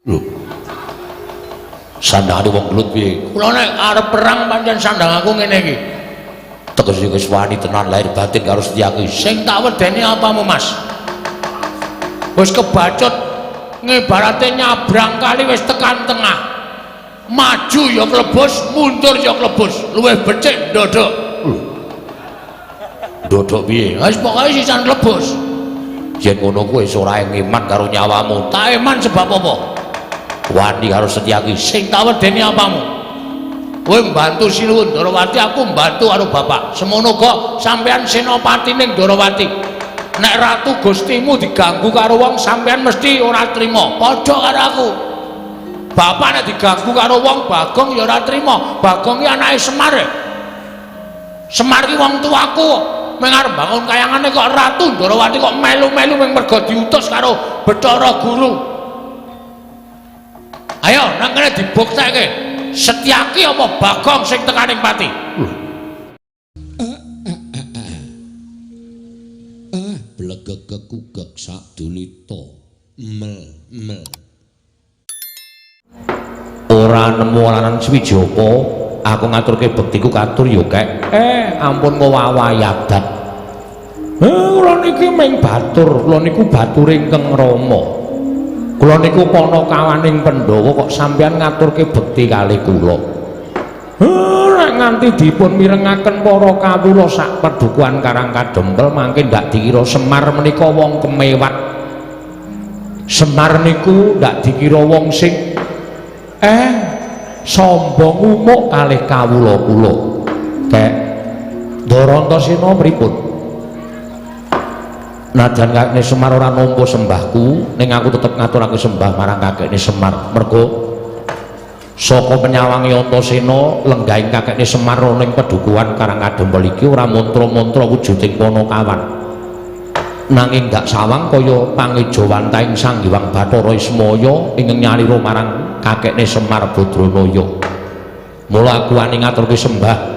Lho. Sandangane wong gelut piye? Kula nek arep perang pancen sandang aku ngene iki. Tegese wis wani tenan lahir batin karo Setyaki. Sing tak wedeni apamu, Mas? Wis kebacut ngibarate nyabrang kali wis tekan tengah. Maju ya klebus, mundur ya klebus. Luwih becik ndodok. Lho. Ndodok piye? Wis pokoke sisan klebus. Yen ngono kuwi wis ora eman karo nyawamu. Tak eman sebab apa? Wani karo Setyaki. Sing tak wedeni apamu? Kowe mbantu Sinuwun Ndorowati, aku mbantu karo bapak. Semono uga sampeyan senopati ning Ndorowati. Nek ratu Gustimu diganggu karo wong, sampeyan mesti ora trima. Padha karo aku. Bapak nek diganggu karo wong, Bagong ya ora trima. Bagong ki anake Semar. Semar ki wong tuaku. Meng arep bangun kayangane kok Ratu Ndorowati kok melu-melu meng mergo diutus karo Bathara Guru. Ayo nang kene dibuktekke. Setyaki apa Bagong sing tekaning pati? Blegeg kugek sadulita. Mel mel. Ora nemu alanan Swijaka, aku ngaturke bektiku katur ya, Kek. Ampun ngowawayadat. Kula niki ming batur, kula niku bature ingkang Rama. Kula niku panakawaning Pandhawa kok sampeyan ngaturke bekti kalih kula. Nek nganti dipun mirengaken para kawula sak padukuhan Karang Kadempel mangke ndak dikira Semar menika wong kemewat. Semar niku ndak dikira wong sing sombong umuk kalih kawula kula. Kek Ndara Antasena pripun? Najan kakekne Semar ora nampa sembahku, ning aku tetep ngaturake sembah marang kakekne Semar. Mergo saka penyawange Antasena lenggahing kakekne Semar ana ing padukuhan Karang Kadempel iki ora mantra-mantra wujuding panakawan. Nanging gak sawang kaya pangejawantahing Sang Hyang Bathara Ismaya ingkang nyalira marang kakekne Semar Badranaya. Mula aku wani ngaturke sembah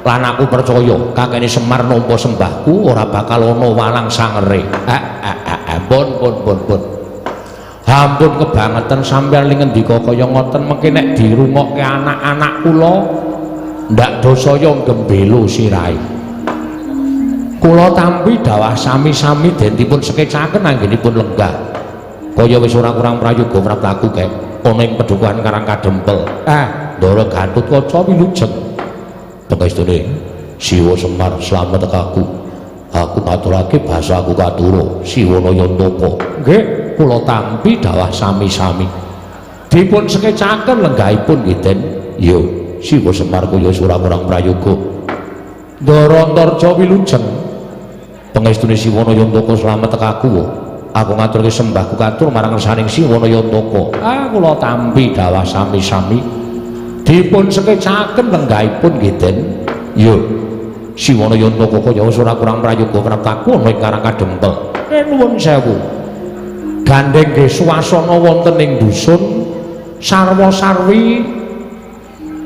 lan aku percaya kakekne Semar nampa sembahku ora bakal ana walang sangere. Pun pun pun pun. Ampun kebangetan sampeyan li ngendika kaya ngoten mengke nek dirungokke anak-anak kula ndak dosaya gembelo sirahe. Kula tampi dawah sami-sami den dipun sekecaken anggenipun lenggah. Kaya wis ora kurang prayoga praptaku kek ana ing padukuhan Karang Kadempel. Ndara Gatotkaca wilujeng. Pangestune Siwa Semar slamet aku. Aku ngaturake basaku katura Siwa Nayantaka. Nggih, kula tampi dawah sami-sami. Dipun sekecaken lenggahipun nggih Den. Yo, Siwa Semar kaya ora kurang prayoga. Ndara Antarja wilujeng. Pangestune Siwa Nayantaka slamet aku. Aku ngaturke sembahku katur marang ngersaning Siwa Nayantaka. Kula tampi dawah sami-sami. Dipun sekecaken lenggahipun nggih Den. Yo, Siwa Nayantaka kaya wis ora kurang prayoga praptaku ana ing Karang Kadempel. Nuwun sewu. Gandheng nggih swasana wonten ing dusun sarwa-sarwi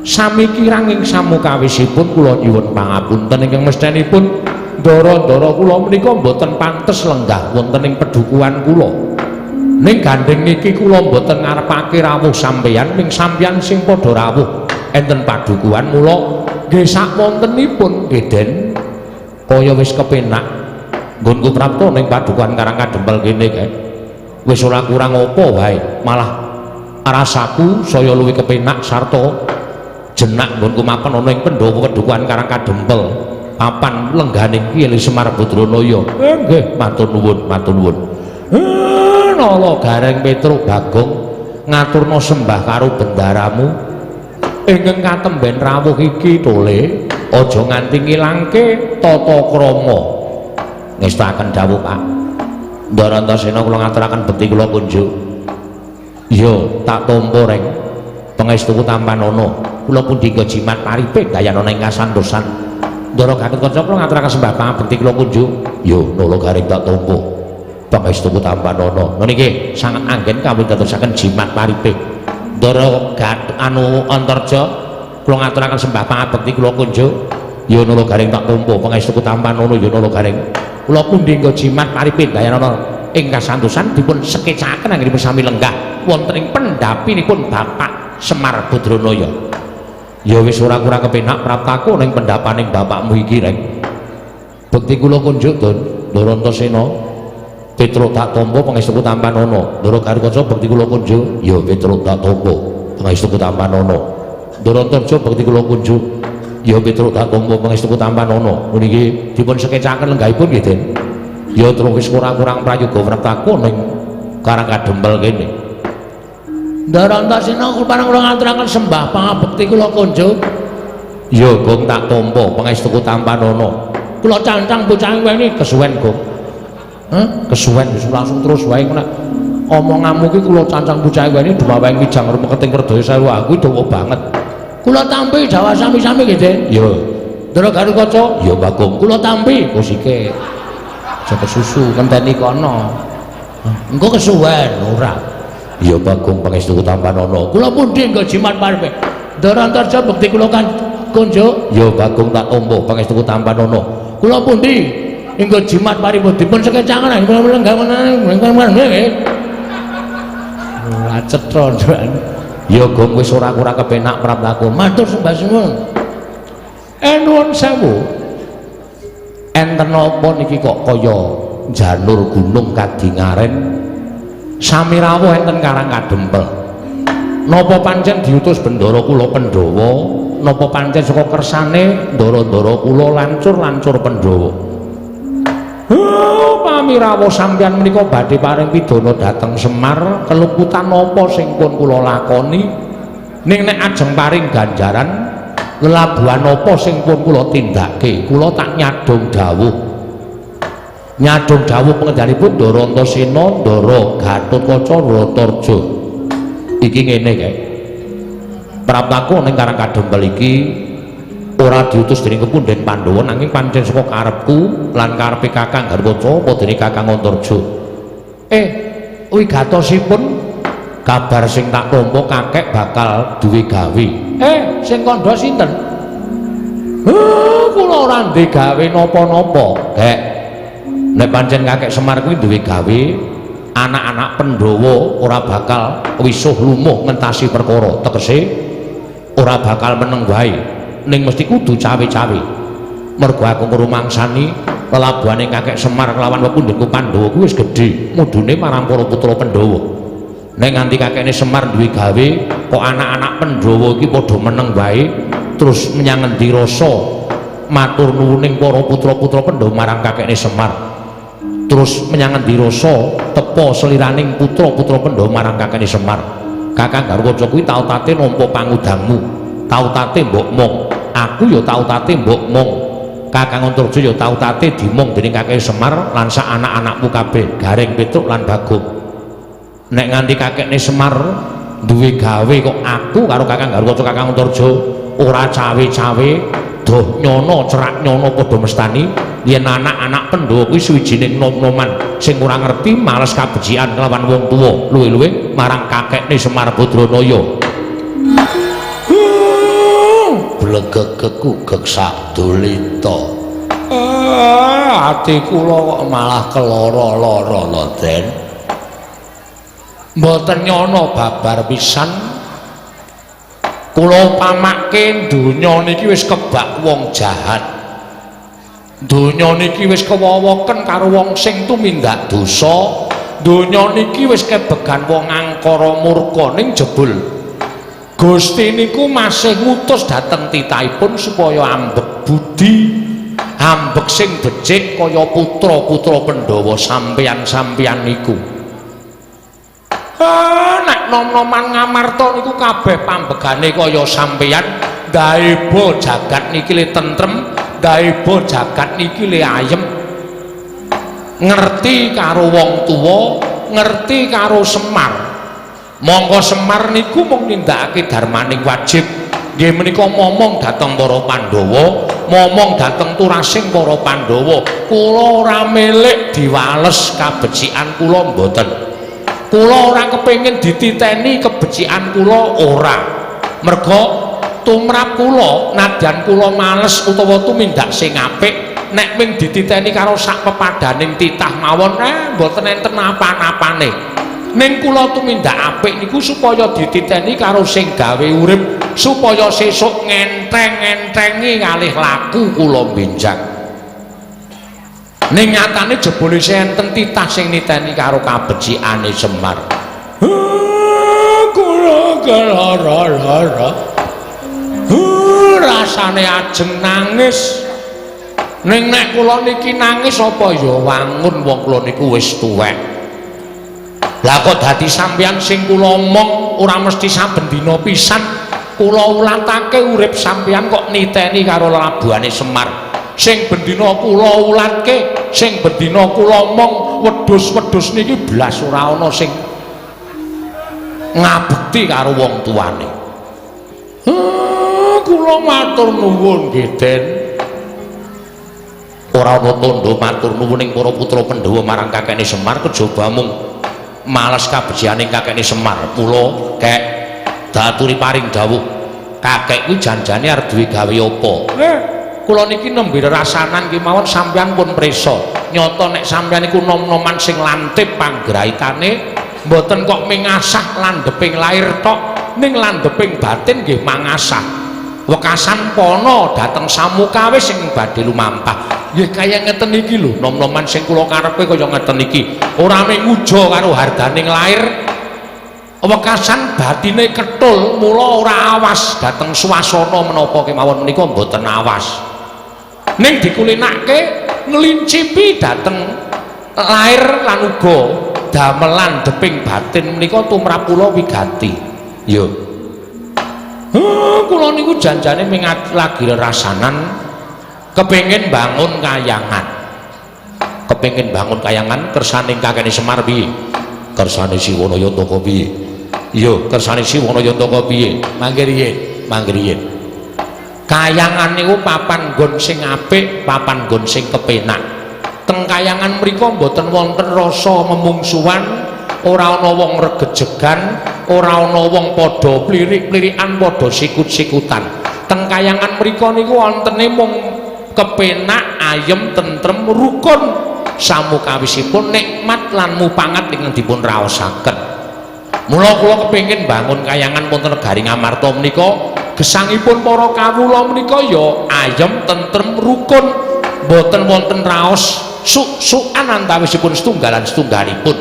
sami kirang ing samukawisipun kula nyuwun pangapunten ingkang mesthenipun ndara-ndara kula menika mboten pantes lenggah wonten ing pedukuhan kula. Ning gandheng niki kula mboten ngarepake rawuh sampeyan, ming sampeyan sing padha rawuh enten padukuhan mula nggih sakwontenipun nggih Den kaya wis kepenak nggonku prapta ning padukuhan Karang Kadempel kene kae. Wis ora kurang apa wae, malah rasaku saya luwih kepenak sarta jenak nggonku mapan ana ing pendopo padukuhan Karang Kadempel. Papan lenggane iki Semar Badranaya. Nggih, matur nuwun, matur nuwun. Nala Gareng Petruk Bagong ngaturna sembah karo bendaramu ingkang katemben rawuh iki tole aja nganti ngilangke tata krama. Ngestakaken dawuh Pak. Ndara Antasena kula ngaturaken bekti kula kunjuk. Iya, tak tampa reng. Pangestuku tampanana. Kula pundi jimat paripe dayanana ing kasantosan. Ndara Gatotkaca kula ngaturaken sembah pangabekti kula kunjuk. Yo, Nala Gareng tak tampa. Pangestuku tampanana. Niki sanget anggen kawit dadosaken jimat paripe. Ndara Gat anu Antarja kula ngaturaken sembah pangabekti kula kunjuk. Ya Nala Gareng tak tampa. Pangestuku tampanana ya Nala Gareng. Kula pundi nggo jimat paripe dayanana ing kasantosan dipun sekecaken anggenipun sami lenggah. wonten ing pendhapinipun Bapak Semar Badranaya. Ya wis ora kurang kepenak praptaku ning pendhapaning bapakmu iki, Reng. Bekti kula kunjuk, Don. Ndara Antasena. Petruk tak tampa pangestuku tampanana. Ndara Garukaca bekti kula kunjuk. Ya Petruk tak tampa pangestuku tampanana. Ndara Antarja bekti kula kunjuk. Ya Petruk tak tampa pangestuku tampanana. Puniki dipun sekecaken lenggahipun nggih, Den. Ya terus wis kurang-kurang prayoga praptaku ning Karang Kadempel kene. Ndara Antasena parang kula ngaturaken sembah pangabekti kula kunjuk. Ya Gong tak tampa pangestuku tampanana. Kula cancang bocah weni kesuwen, Gong. Hah? Kesuwen wis langsung terus wae nek omonganmu ki kula cancang bocah weni dumaweng wijang rumeketing werdaya sewu aku dawa banget. Kula tampi dawa sami-sami nggih, Den. Ya. Ndara Garukaca? Ya Bagong. Kula tampi kosike. Aja kesusu ngenteni kono. Engko kesuwen ora. Ya Bagong pangestuku tampanana. Kula pundi nggo jimat parpe. Ndara Antarja bekti kula kan kunjuk. Ya Bagong tak tampa pangestuku tampanana. Kula pundi nggo jimat paripun dipun sekecangan kula lenggah. Ora cetha nduan. Ya Gong wis ora kurang kepenak praptaku. Matur sembah suwun. Nuwun sewu. Enten napa niki kok kaya janur gunung kadingaren sami rawuh enten Karang Kadempel. Napa pancen diutus bendara kula Pandhawa? Napa pancen saka kersane ndara-ndara kula lancur-lancur Pandhawa? Oh, pamirawuh sampeyan menika badhe paring pidana dhateng Semar, keluputan napa sing pun kula lakoni? Ning nek ajeng paring ganjaran lelabuhan apa sing pun kula tindake? Kula tak nyadong dawuh. Nyadong dawuh pengendhanipun Ndara Antasena, Ndara Gatotkaca, Ratarja. Iki ngene kae. Praptaku ning Karang Kadempel iki ora diutus dening kepunden Pandhawa nanging pancen saka karepku lan karepe Kakang Garukaca apa dene Kakang Antarja. Wigatosipun kabar sing tak tampa kakek bakal duwe gawe. Sing kandha sinten? Kula ora ndek gawe napa-napa, Gek. Nek pancen kakek Semar kuwi duwe gawe, anak-anak Pandhawa ora bakal wisuh lumuh ngentasi perkara, tegese ora bakal meneng wae. Ning mesti kudu cawe-cawe. Mergo aku ngrumangsani lelabuhane kakek Semar kelawan pepundhenku Pandhawa kuwi wis gedhe, mudune marang para putra Pandhawa. Nek nganti kakekne Semar duwe gawe, kok anak-anak Pandhawa iki padha meneng wae, terus menyang ngendi rasa matur nuwuning para putra-putra Pandhawa marang kakekne Semar. Terus menyang ngendi rasa tepa seliraning putra-putra Pandhawa marang kakekne Semar. Kakang Garukaca kuwi tau tate nampa pangudangmu, tau tate mbok mong. Aku ya tau tate mbok mong. Kakang Antarja ya tau tate dimong dening kakek Semar lan sak anak-anakmu kabeh, Gareng, Petruk lan Bagong. Nek nganti kakekne Semar duwe gawe kok aku karo Kakang Garukaca, Kakang Antarja ora cawe-cawe, doh nyono cerak nyono padha mestani yen anak-anak Pandhawa kuwi suwijining nom-noman sing ora ngerti males kabecikan kelawan wong tuwa, luwih-luwih marang kakekne Semar Badranaya. Blegegeku geksak dulita. Ati kula kok malah keloro-loro lho, Den. Mboten nyono babar pisan. Kula pamake donya niki wis kebak wong jahat. Donya niki wis kewowoken karo wong sing tumindak dosa. Donya niki wis kebegan wong angkara murka ning jebul Gusti niku masih ngutus dhateng titahipun supaya ambek budi, ambek sing becik kaya putra-putra Pandhawa sampeyan-sampeyan niku. Nek nom-noman Ngamarta niku kabeh pambegane kaya sampeyan, ndaeba jagat niki le tentrem, ndaeba jagat niki le ayem. Ngerti karo wong tuwa, ngerti karo Semar. Mongko Semar niku mung nindakake darmaning wajib. Nggih menika momong dhateng para Pandhawa, momong dhateng turasing para Pandhawa. Kula ora milik diwales kabecikan kula mboten. Kula ora kepengin dititeni kebecikan kula ora. Merga tumrap kula nadyan kula males utawa tumindak sing apik, nek ming dititeni karo sak pepadaning titah mawon mboten enten apa-apane. Ning kula tumindak apik niku supaya dititeni karo sing gawe urip, supaya sesuk ngenteng-ngentengi ngalih laku kula benjang. Ning nyatane jebule enten titah sing niteni karo kabecikane Semar. Kula kelara-lara. Rasane ajeng nangis. Ning nek kula niki nangis apa ya wangun wong kula niku wis tuwek. Lah kok dadi sampeyan sing kula omong ora mesti saben dina pisan kula ulatake urip sampeyan kok niteni karo lelabuhane Semar. Sing bendina kula ulatke, sing bendina kula omong wedhus-wedhus niki blas ora ana sing ngabekti karo wong tuane. Kula matur nuwun nggih, Den. Ora ana tandha matur nuwun ing para putra Pandhawa marang kakekne Semar kejaba mung males kabecikaning kakekne Semar. Mula kek daturi paring dawuh, kakek kuwi janjane arep duwe gawe apa? Kula niki nembe rasanan kemawon sampeyan pun prisa. Nyata nek sampeyan niku nom-noman sing lantip panggraitane, mboten kok mingasah landheping lair tok, ning landheping batin nggih mangasah. Wekasan pana dhateng samukawis sing badhe lumampah. Nggih kaya ngeten iki lho, nom-noman sing kula karepe kaya ngeten iki. Ora mung nguja karo hardaning lair, wekasan batine ketul, mula ora awas dhateng swasana menapa kemawon menika mboten awas. Ning dikulinake nglincipi dhateng lair lan uga damelan deping batin menika tumrap kula wigati. Yo. Kula niku janjane ming lagi rasanan kepengin bangun kayangan. Kepengin bangun kayangan kersane kakene Semar piye? Kersane Siwana Yantaka piye? Iya, kersane Siwana Yantaka piye? Mangke riyin, mangke riyin. Kayangan niku papan nggon sing apik, papan nggon sing kepenak. Teng kayangan mriku mboten wonten rasa memungsuhan, ora ana wong regejegan, ora ana wong padha plirik-plirikan, padha sikut-sikutan. Teng kayangan mriku niku wontene mung kepenak, ayem, tentrem, rukun, samukawisipun nikmat lan mupangat ingkang dipun raosaken. Mula kula kepengin bangun kayangan wonten negari Ngamarta menika, gesangipun para kawula menika ya ayem, tentrem, rukun, mboten wonten raos suk-sukan antawisipun setunggalan setunggalipun.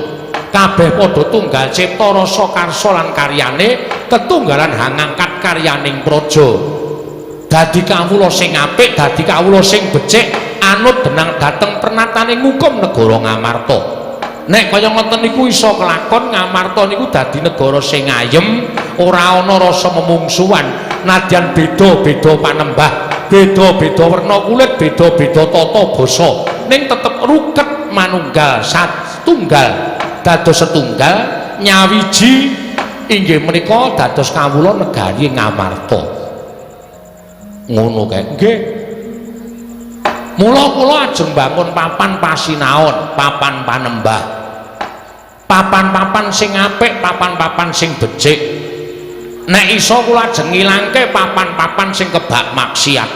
Kabeh padha tunggal cipta rasa karsa lan karyane, tetunggalan hangangkat karyaning praja. Dadi kawula sing apik, dadi kawula sing becik, anut denang dhateng pernatane ngukum negara Ngamarta. Nek kaya ngoten niku iso kelakon, Ngamarta niku dadi negara sing ayem, ora ana rasa memungsuhan, nadyan beda-beda panembah, beda-beda werna kulit, beda-beda tata basa, ning tetep ruket manunggal satunggal, dados setunggal nyawiji inggih menika dados kawula negari Ngamarta. Ngono kae. Nggih. Mula kula ajeng bangun papan pasinaon, papan panembah. Papan-papan sing apik, papan-papan sing becik. Nek iso kula ajeng ngilangke papan-papan sing kebak maksiat.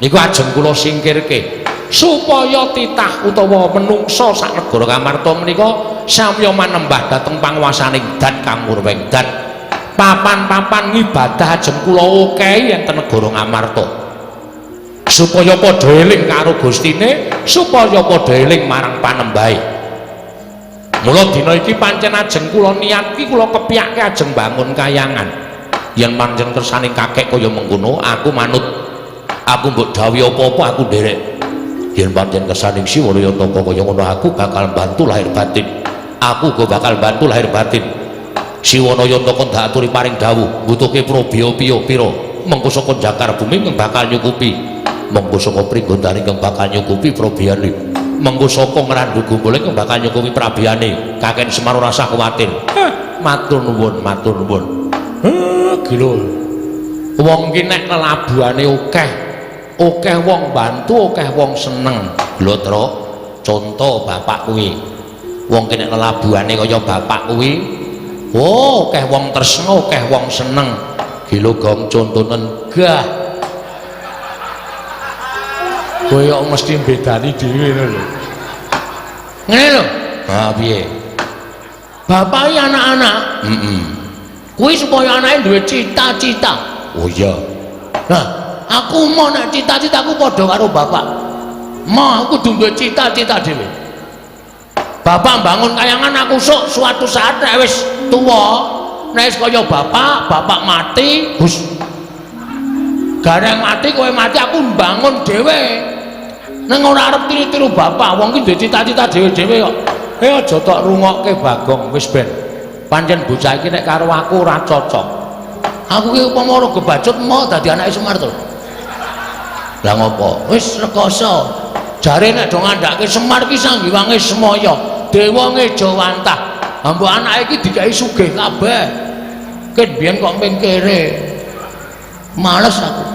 Niku ajeng kula singkirke supaya titah utawa menungsa sak negara Ngamarta menika samya manembah dhateng panguwasaning Dat Kang Murwengdan. Papan-papan ngibadah ajeng kula okehi enten negara Ngamarta. Supaya padha eling karo Gustine, supaya padha eling marang panembahe. Mula dina iki pancen ajeng kula niatki, kula kepyake ajeng bangun kayangan. Yen pancen kersane kakek kaya mengkono, aku manut. Aku mbok dawuhi apa-apa aku nderek. Yen pancen kersane Siwana Yantaka kaya ngono, aku bakal bantu lahir batin. Aku uga bakal bantu lahir batin. Siwana Yantaka ndak aturi paring dawuh, mbutuhke probya piya pira, mengko saka jakar bumi bakal nyukupi. Mengko saka Pringgondani kang bakal nyukupi probiyane. Mengko saka Ngrandu Gumbul kang bakal nyukupi prabiyane. Kakek Semar ora usah kuwatir. Matur nuwun, matur nuwun. Gila. Wong ki nek lelabuhane akeh, akeh wong bantu, akeh wong seneng. Lho, Truk, conto bapak kuwi. Wong ki nek lelabuhane kaya bapak kuwi, oh, akeh wong tresna, akeh wong seneng. Gila gong contonen gah. Kowe kok mesti mbedani dhewe ngono lho. Ngene lho. Ha piye? Bapak anak-anak. Heeh. Kuwi supaya anake duwe cita-cita. Oh iya. Lah, aku mau nek cita-citaku padha karo bapak. Mau aku kudu duwe cita-cita dhewe. Bapak bangun kayangan, aku sok suatu saat nek wis tuwa, nek wis kaya bapak, bapak mati, Gus. Gareng mati, kowe mati, aku mbangun dhewe. Ning ora arep tiru-tiru bapak, wong ki duwe cita-cita dhewe-dhewe kok. Eh, aja tok rungokke, Bagong, wis ben. Pancen bocah iki nek karo aku ora cocok. Aku ki upama ora kebacut mau dadi anake Semar to. Lah ngopo? Wis rekoso. Jare nek do ngandhake Semar ki sanggiwange semaya, dewa ngejawantah. Mbok anake iki dikai sugih kabeh. Ket biyen kok mingkire. Males aku.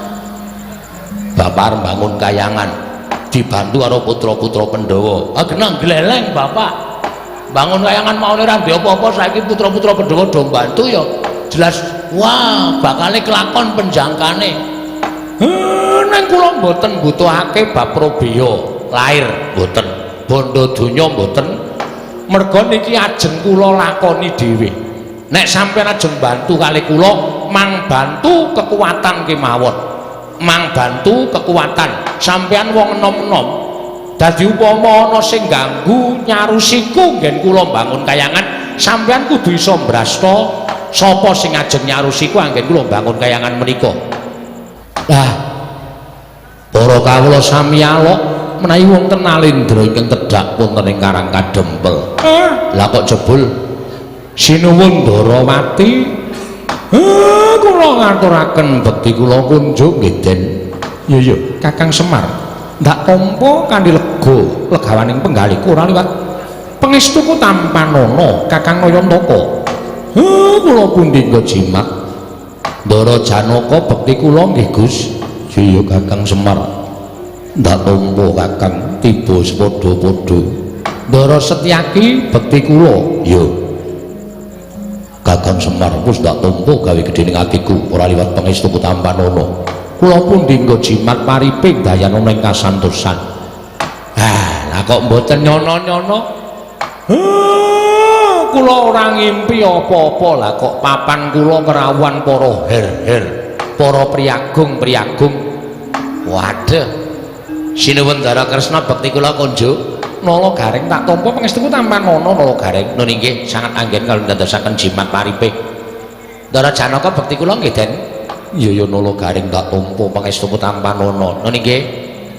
Bapak bangun kayangan dibantu karo putra-putra Pandhawa. Ah genah gleleng bapak. Bangun kayangan maune ora ndek apa-apa, saiki putra-putra Pandhawa do mbantu ya jelas wah bakale kelakon penjangkane. Neng kula mboten mbutuhake bab probeya lair mboten, bondo donya mboten. Merga niki ajeng kula lakoni dhewe. Nek sampeyan ajeng bantu kali kula, mang bantu kekuatan kemawon. Mang bantu kekuatan. Sampeyan wong enom-enom. Dadi upama ana sing ganggu nyarusiku nggen kula mbangun kayangan, sampeyan kudu iso mbrasta sapa sing ajeng nyarusiku anggen kula mbangun kayangan menika. Lah, para kawula sami alok menawi wonten nalendra ingkang tedhak wonten ing Karang Kadempel. Lah kok jebul sinuwun Ndarawati, kula ngaturaken bekti kula kunjuk nggih, Den. Iya iya, Kakang Semar. Ndak tampa kanthi lega legawaning penggalihku ora liwat pangestuku tampanana Kakang Nayantaka. Kula pundi nggo jimat. Ndara Janaka bekti kula nggih, Gus. Iya Kakang Semar. Ndak tampa Kakang tiba sepadha-padha. Ndara Setyaki bekti kula. Iya. Kakang Semar wis ndak tampa gawe gedhe ning atiku ora liwat pangestuku tampanana. Kula pundi nggo jimat paripe dayanana ing kasantosan. Ah, lah kok mboten nyono-nyono? Kula ora ngimpi apa-apa, lah kok papan kula kerawuhan para her-her, para priyagung-priyagung. Waduh. Sinuwun Ndara Kresna bekti kula kunjuk. Nala Gareng tak tampa pangestuku tampanana Nala Gareng. Nun inggih sangat anggen kalau ndadosaken jimat paripe. Ndara Janaka bekti kula nggih, Den. Iya ya Nala Gareng tak tampa pangestuku tampanana. Nun inggih.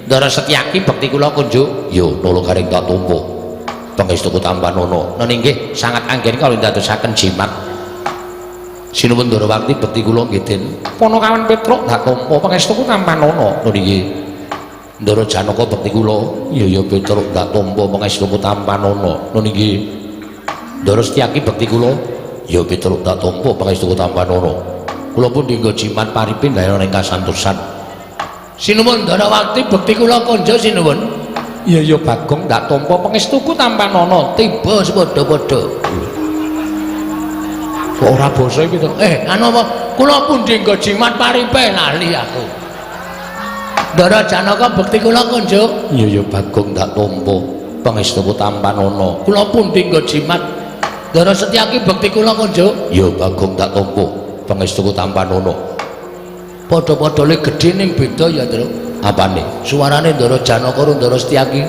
Ndara Setyaki bekti kula kunjuk. Ya Nala Gareng tak tampa pangestuku tampanana. Nun inggih sangat anggen kalau ndadosaken jimat. Sinuwun Ndarawati bekti kula nggih, Den. Panakawan Petruk tak tampa pangestuku tampanana. Nun inggih. Ndara Janaka bekti kula. Iya ya Petruk tak tampa pangestuku tampanana. Nun inggih. Ndara Setyaki bekti kula. Ya Petruk tak tampa pangestuku tampanana. Kula pun dinggo jimat paripe ndayana ing kasantosan. Sinuwun Ndarawati bekti kula konjo sinuwun. Iya ya Bagong tak tampa pangestuku tampanana. Tiba sepadha-padha. Kok ora basa iki to? Anu apa? Kula pun dinggo jimat paripe lali aku. Ndara Janaka bekti kula kunjuk. Iya ya Bagong tak tampa pangestuku tampanana. Kula pun dinggo jimat. Ndara Setyaki bekti kula kunjuk. Ya Bagong tak tampa pangestuku tampanana. Padha-padha le gedhe ning beda ya, Truk. Apane? Suarane Ndara Janaka karo Ndara Setyaki.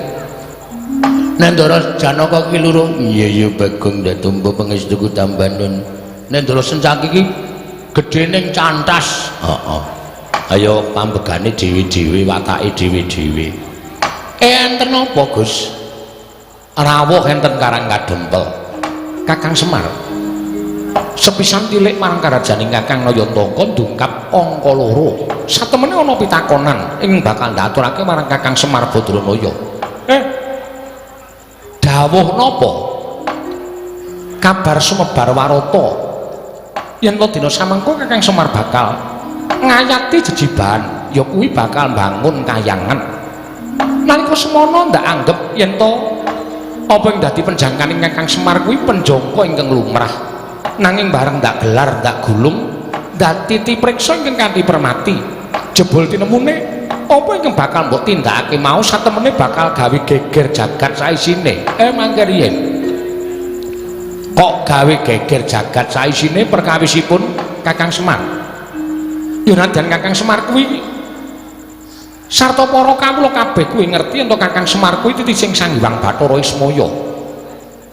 Nek Ndara Janaka ki loro, iya ya Bagong tak tampa pangestuku tampanana. Nek Ndara Setyaki ki gedhe ning cantas. Heeh. Ayo pambegane dhewe-dhewe, watake dhewe-dhewe. Enten apa, Gus? Rawuh enten Karang Kadempel. Kakang Semar. Sepisan tilik marang karajaning Kakang Nayantaka ndungkap angka 2. Satemene ana pitakonan ing bakal ndaturake marang Kakang Semar Badranaya. Dawuh napa? Kabar sumebar warata yen to dina samengko Kakang Semar bakal ngayati jejibahan, ya kuwi bakal mbangun kayangan. Nalika semono ndak anggep yen to apa ing dadi penjangkaning Kakang Semar kuwi penjangka ingkang lumrah. Nanging bareng ndak gelar ndak gulung ndak titi priksa ingkang kanthi permati, jebul tinemune apa ingkang bakal mbok tindakake mau satemene bakal gawe geger jagat saisine. Mangke riyen kok gawe geger jagat saisine perkawisipun Kakang Semar. Ya nadyan Kakang Semar kuwi sarta para kawula kabeh kuwi ngerti yen Kakang Semar kuwi titising Sang Hyang Bathara Ismaya.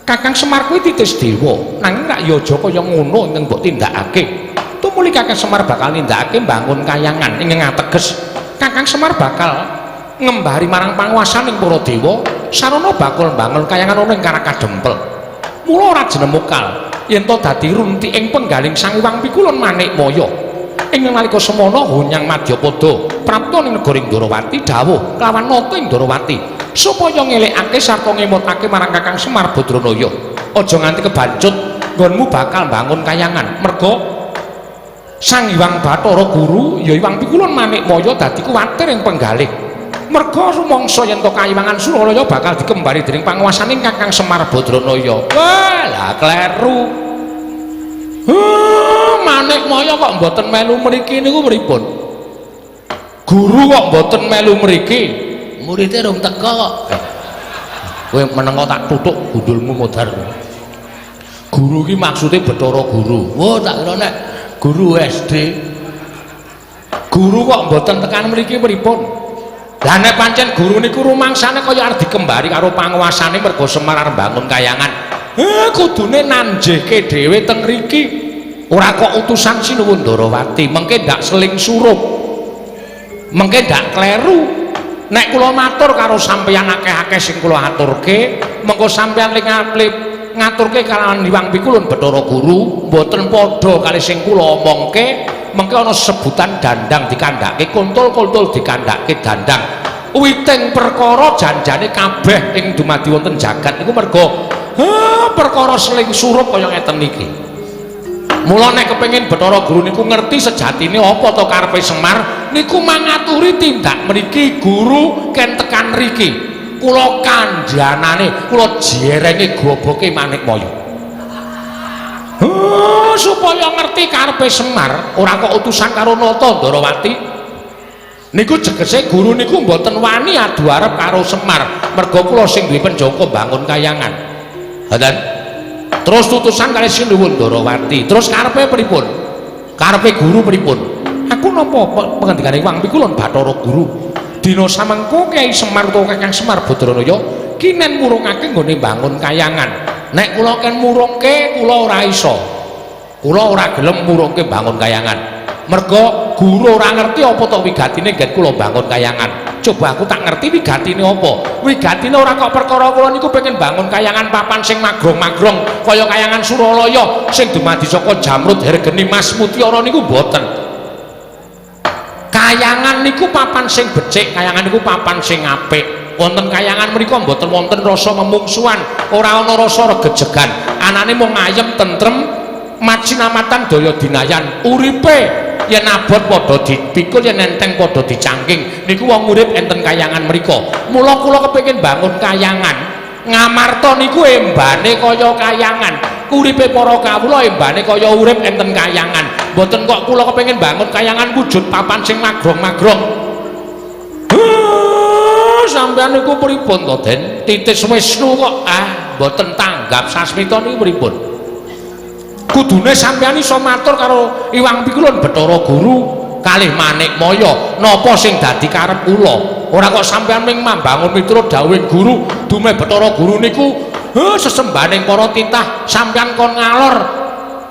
Kakang Semar kuwi titis dewa, nanging rak ya aja kaya ngono ingkang mbok tindakake. Tumuli Kakang Semar bakal nindakake mbangun kayangan ingkang ateges Kakang Semar bakal ngembari marang panguwasaning para dewa sarana bakal mbangun kayangan ana ing Karakadempel. Mula ora jenemukal yen to dadi runtiking penggaling Sang Hyang Pikulun Manikmaya. Ing nalika semana Honyang Madyapada prapta ning negara Ndrawati dawuh kelawan nata ing Ndrawati supaya ngelekake sarta ngemotake marang Kakang Semar Badranaya. Aja nganti kebancut nggonmu bakal mbangun kayangan merga Sang Hyang Bathara Guru ya Hyang Pikulun Manikmaya dadi kuwatir ing penggalih. Merga rumangsa yen to kayiwangan Suralaya bakal dikembari dening panguwasaning Kakang Semar Badranaya. Wah, lah kleru. Manikmaya kok mboten melu mriki niku pripun? Guru kok mboten melu mriki? Muridé rung teka kok. Kowe menengo tak tutuk gundulmu modar. Guru iki maksude Bathara Guru. Wah, tak kira nek guru SD. Guru kok mboten tekan mriki pripun? Lah nek pancen guru niku rumangsane kaya arep dikembari karo panguwasane merga Semar arep mbangun kayangan. Kudune nanjehke dhewe teng mriki. Ora kok utusan Sinuwun Ndrawati, mengke ndak seling surup. Mengke ndak kleru. Nek kula matur karo sampeyan akeh-akeh sing kula aturke, mengko sampeyan ngaturke kalawan Hyang Pikulun Bathara Guru, mboten padha kali sing kula omongke, mengke ana sebutan dandang dikandhake kuntul-kuntul dikandhake dandang. Witing perkara janjane kabeh ing dumadi wonten jagat niku merga perkara seling surup kaya ngeten iki. Mula nek kepengin Bathara Guru niku ngerti sejatine apa to karepe Semar niku mangaturi tindak mriki guru ken tekan mriki. Kula kandhanane, kula jerenge goboke Manikmaya. Supaya ngerti karepe Semar, ora kok utusan karo Nata Ndrawati. Niku jegese guru niku mboten wani adu arep karo Semar, merga kula sing duwe penjangka mbangun kayangan. Ngoten. Terus tutusan kali Sinuwun Ndrawati. Terus karepe pripun? Karepe guru pripun? Aku napa pengendikane Hyang Pikulun Bathara Guru. Dina samengko Kyai Semar utawa Kakang Semar Badranaya kinen murungake nggone mbangun kayangan. Nek kula ken murungke kula ora iso. Kula ora gelem murungke mbangun kayangan. Merga guru ora ngerti apa to wigatine nggen kula bangun kayangan. Coba aku tak ngerti wigatine apa. Wigatine ora kok perkara kula niku pengen bangun kayangan papan sing magrong-magrong kaya kayangan Suralaya sing dumadi saka jamrud hergeni mas mutiara niku mboten. Kayangan niku papan sing becik, kayangan niku papan sing apik. Wonten kayangan mriku mboten wonten rasa memungsuhan, ora ana rasa regejegan. Anane mung ayem tentrem, macinamatan daya dinayan. Uripe yen abot padha dipikul, yen enteng padha dicangking. Niku wong urip enten kayangan mriku. Mula kula kepengin bangun kayangan. Ngamarta niku embane kaya kayangan. Uripe para kawula embane kaya urip enten kayangan. Mboten kok kula kepengin bangun kayangan wujud papan sing magrong-magrong. Sampeyan niku pripun to, Den? Titis Wisnu kok mboten tanggap sasmita niku pripun? Kudune sampeyan iso matur karo Hyang Pikulun Bathara Guru kalih Manikmaya napa sing dadi karep kula. Ora kok sampeyan ming mambangun miturut dawuhing guru, dume Bathara Guru niku sesembahaning para titah sampeyan kon ngalor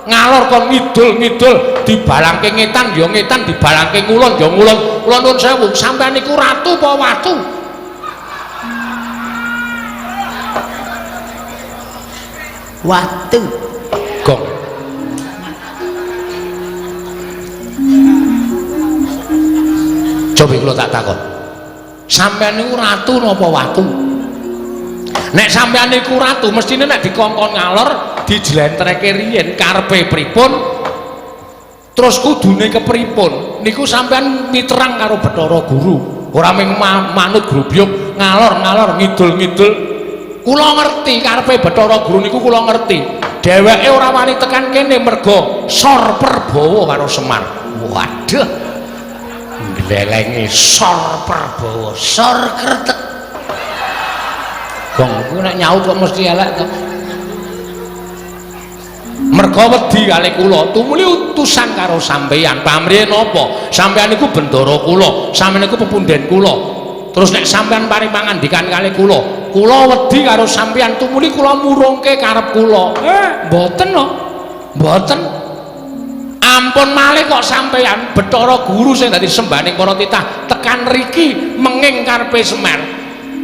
ngalor kon ngidul-ngidul dibalangke ngetan ya ngetan, dibalangke ngulon ya ngulon. Kula nuwun sewu, sampeyan niku ratu apa watu? Watu. Gong. Coba kula tak takon. Sampeyan niku ratu napa watu? Nek sampeyan niku ratu mestine nek dikongkon ngalor dijlentreke riyin karepe pripun terus kudune kepripun niku sampeyan miterang karo Bathara Guru, ora mung manut grubyuk ngalor-ngalor ngidul-ngidul. Kula ngerti karepe Bathara Guru niku, kula ngerti. Dheweke ora wani tekan kene merga sor perbawa karo Semar. Waduh. Glelenge sor perbawa, sor kretek. Gong kuwi nek nyaut kok mesti elek to. Merga wedi kalih kula, tumuli utusan karo sampeyan. Pamrihe napa? Sampeyan niku bendara kula, sampeyan niku pepunden kula. Terus nek sampeyan paring pangandikan kalih kula, kula wedi karo sampeyan tumuli kula murungke karep kula. Mboten no. Mboten. Ampun malih kok sampeyan Bathara Guru sing dadi sembahaning para titah tekan riki menging karepe Semar.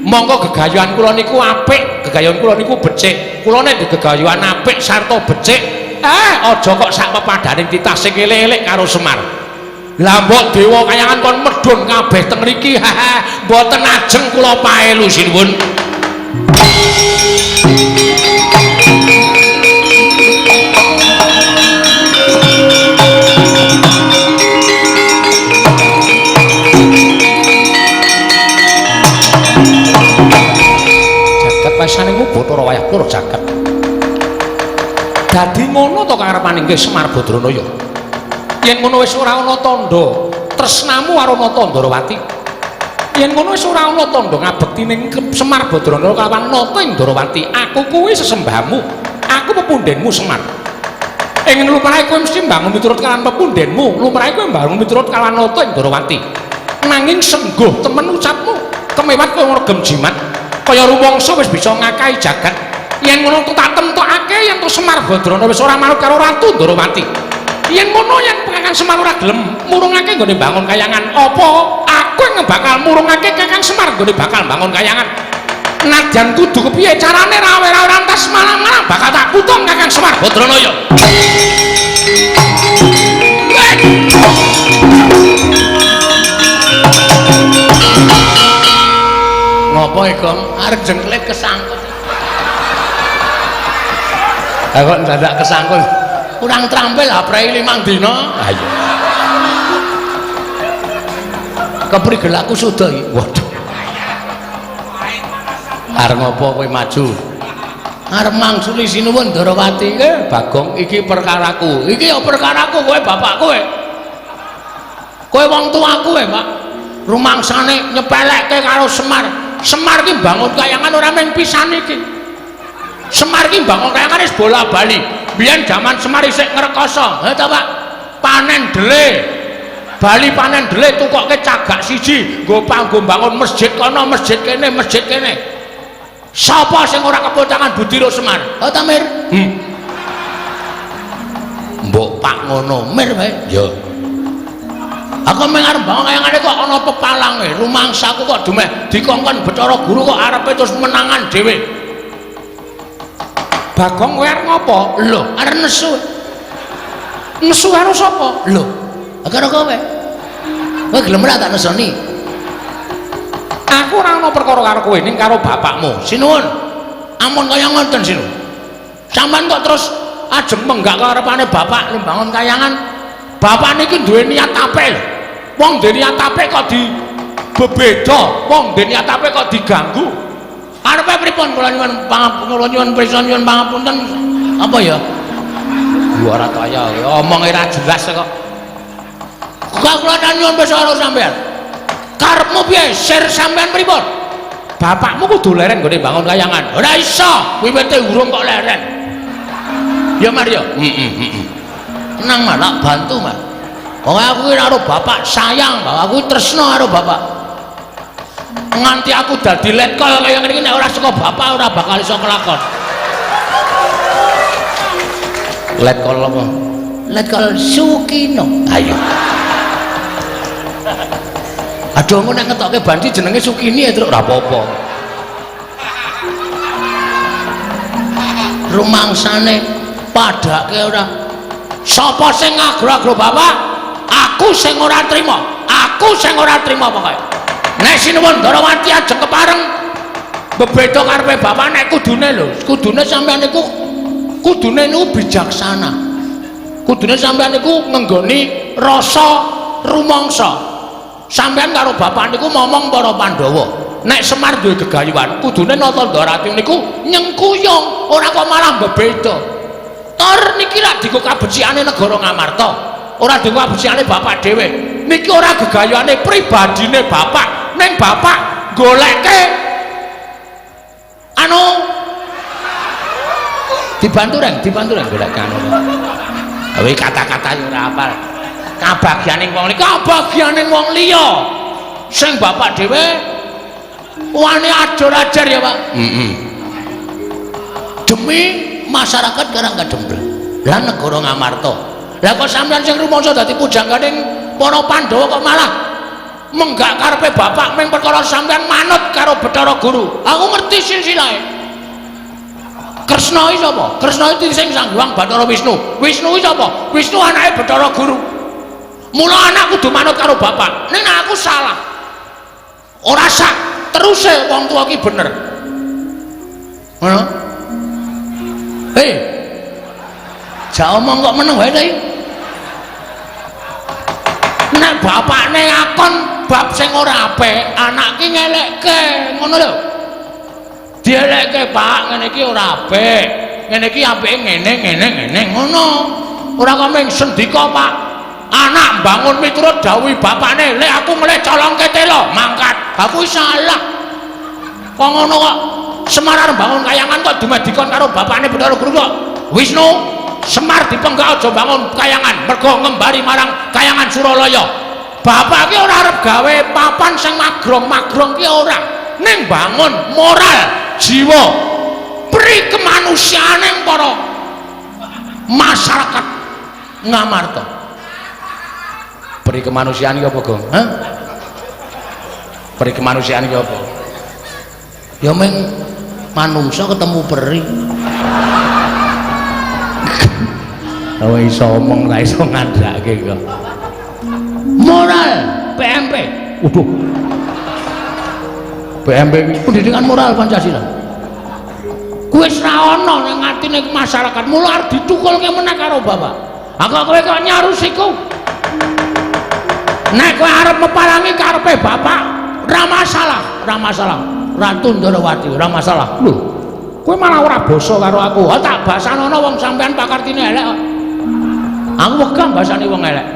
Monggo gegayuhan kula niku apik, gegayuhan kula niku becik. Kula nek gegayuhan apik sarta becik, aja kok sak pepadaning titah sing elek-elek karo Semar. Lah mbok dewa kayangan kon medhun kabeh teng mriki, mboten ajeng kula paelu sinuwun. Jagat pasaningmu Bathara wayah pura jagat. Dadi ngono to karepaning Semar Badranaya. Yen ngono wis ora ana tandha tresnamu karo Nata Ndarawati. Yen ngono wis ora ana tandha ngabekti ning Semar Badranaya kawan Nata ing Ndarawati. Aku kuwi sesembahmu. Aku pepundenmu Semar. Ing lumrahe kowe mesti mbangun miturut kalawan pepundenmu, lumrahe kowe mbangun miturut kalawan Nata ing Ndarawati. Nanging sengguh temen ucapmu, kemewat kowe ngregem jimat. Kaya rumangsa wis bisa ngakahi jagat. Yen ngono tak temtokake yen to Semar Badrana wis ora manut karo Ratu Ndarawati. Yen ngono yen Kakang Semar ora gelem murungake nggone bangun kayangan, apa aku yang bakal murungake Kakang Semar nggone bakal bangun kayangan? Nadyan kudu kepiye carane rawe-rawe rantas malang-malang bakal tak putung Kakang Semar Badranaya. Ngopo Gong? Arep jengklet kesangkut. Lah kok dadak kesangkut? Kurang terampil aprei 5 dina. Ayo. Keprigel aku suda iki. Waduh. Arep ngopo kowe maju? Arep mangsuli sinuwun Ndarawati. Bagong iki perkaraku. Iki ya perkaraku kowe bapak kowe. Kowe wong tuaku kowe, Pak. Rumangsane nyepelekke karo Semar. Semar ki bangun kayangan ora mung pisan iki. Semar ki bangun kayangan wis bola-bali. Biyen jaman Semar isih ngrekoso. Ha ta, Pak? Panen dele. Bali panen dele tukokke cagak siji, nggo panggo bangun masjid kono, masjid kene, masjid kene. Sapa sing ora kepocangan budira Semar? Ha ta, Mir? Mbok Pak ngono, Mir wae. Ya. Aku mung arep bangun kayangane kok ana pepalange, rumangsaku kok dumeh dikongkon Bathara Guru kok arepe terus menangan dhewe. Bagong kowe arep ngopo? Lho, arep nesu. Nesu karo sapa? Lho, karo kowe. Kowe gelem ora tak nesoni? Aku ora ana perkara karo kowe ning karo bapakmu. Sinuwun. Ampun kaya ngoten sinuwun. Sampeyan kok terus ajeng menggak karepane bapak lembangun kayangan. Bapak niki duwe niat apik lho. Wong duwe niat apik kok di bebeda, wong duwe niat apik kok diganggu. Arepe pripun kula nyuwun pangapunten, nyuwun prisa nyuwun pangapunten apa ya? Ora kaya omonge ra jelas kok. Kok kula nyuwun prisa karo sampean. Karepmu piye? Sir sampean pripun? Bapakmu kudu leren nggone bangun kayangan. Ora iso, wiwite urung kok leren. Ya Mario. Tenang Mas, tak bantu Mas. Pokoke aku ki karo bapak sayang, bapak aku tresno karo bapak. Nganti aku dadi letkol kaya ngene iki nek ora saka bapak ora bakal iso kelakon. Letkol apa? Letkol Sukino. Ayo. Aduh engko nek ngetokke banci jenenge Sukini ya Truk. Ora apa-apa. Rumangsane padake ora. Sapa sing ngagro-agro bapak? Aku sing ora trima. Aku sing ora trima pokoke. Nek sinuwun Ndarawati ajeng kepareng bebeda karepe bapak nek kudune lho, kudune sampeyan niku kudune niku bijaksana. Kudune sampeyan niku ngenggoni rasa rumangsa. Sampeyan karo bapak niku momong para Pandhawa. Nek Semar duwe gegayuhan, kudune Nata Ndarawati niku nyengkuyung, ora kok malah bebeda. Tor niki lak dienggo kabecikane negara Ngamarta, ora dienggo kabecikane bapak dhewe. Niki ora gegayuhane pribadine bapak, ning bapak goleke anu Dibantu reng, dibantu reng golek kanu. Kowe kata-kata yo ora apal. Kabagyaning wong liya, kabagyaning wong liya. Sing bapak dhewe wani ajur-ajar ya, Pak. Heeh. Demi masyarakat Karang Kadempel. Lah negara Ngamarta. Lah kok sampeyan sing rumangsa dadi pujangganing para Pandhawa kok malah menggak karepe bapak ming perkara sampeyan manut karo Bathara Guru. Aku ngerti silsilahe. Kresna iki sapa? Kresna iki sing Sang Hyang Bathara Wisnu. Wisnu iki sapa? Wisnu anake Bathara Guru. Mula anak kudu manut karo bapak. Ning aku salah. Ora sak teruse wong tuwa ki bener. Ngono? Hei. Jak omong kok meneng wae ta iki? Nek bapakne ngakon bab sing ora apik, anak ki ngelekke, ngono lho. Dielekke, Pak, ngene iki ora apik. Ngene iki apike ngene ngene ngene ngono. Ora kok mung sendika, Pak. Anak bangun miturut dawuh bapakne, "Lek aku ngelih colongke telo, mangkat." Aku salah. Kok ngono kok Semar arep bangun kayangan kok dumeh dikon karo bapakne Bathara Guru kok. Wisnu, Semar dipenggak aja bangun kayangan, mergo ngembari marang kayangan Suralaya. Bapak ki ora arep gawe papan sing magrong-magrong ki ora. Ning bangun moral, jiwa, pri kemanusiaane para masyarakat Ngamarta. Pri kemanusiaan ki apa, Gong? Hah? Pri kemanusiaan ki apa? Ya meng manungsa ketemu peri. Oh iso omong ra iso ngandhake kok. Moral PMP. Waduh. PMP pendidikan moral Pancasila. Kuwi wis ra ana ning atine masyarakat. Mula arep ditukulke meneh karo bapak. Aku kowe kok nyarusiku. Nek kowe arep meparangi karepe bapak, ora masalah, ora masalah. Ratu Ndorowati, ora masalah. Lho, kowe malah ora basa karo aku. Ha tak basanono wong sampean pakartine elek kok. Aku wegah basane wong elek.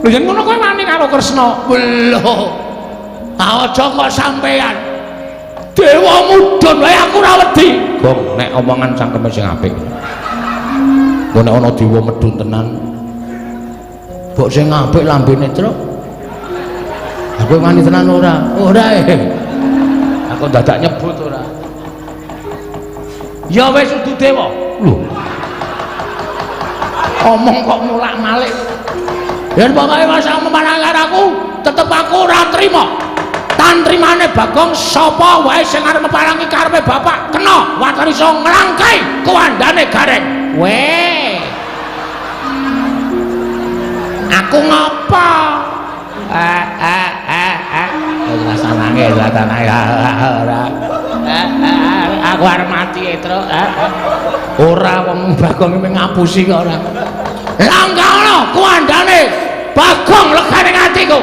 Lho yen ngono kowe wani karo Kresna. Lho. Aja kok sampean. Dewa mudhun wae aku ora wedi. Gong, nek omongan cangkeme sing apik. Engko nek ana dewa medhun tenan. Mbok sing apik lambene, Truk. Aku wani tenan ora? Ora eh. Aku dadak nyebut ora. Ya wis udu dewa. Lho. Omong kok mulak-malik. Yen pokoke masa memarang karo aku, tetep aku ora trima. Tantrimane Bagong sapa wae sing arep meparangi karepe bapak kena watar iso nglangkai kuwandane Gareng. Weh. Aku ngopo? Rasane rasane ora. Aku arep mati, Truk. Ora wong Bagong iki ngapusi kok ora. Langkah ana kuwandane Bagong legane atiku.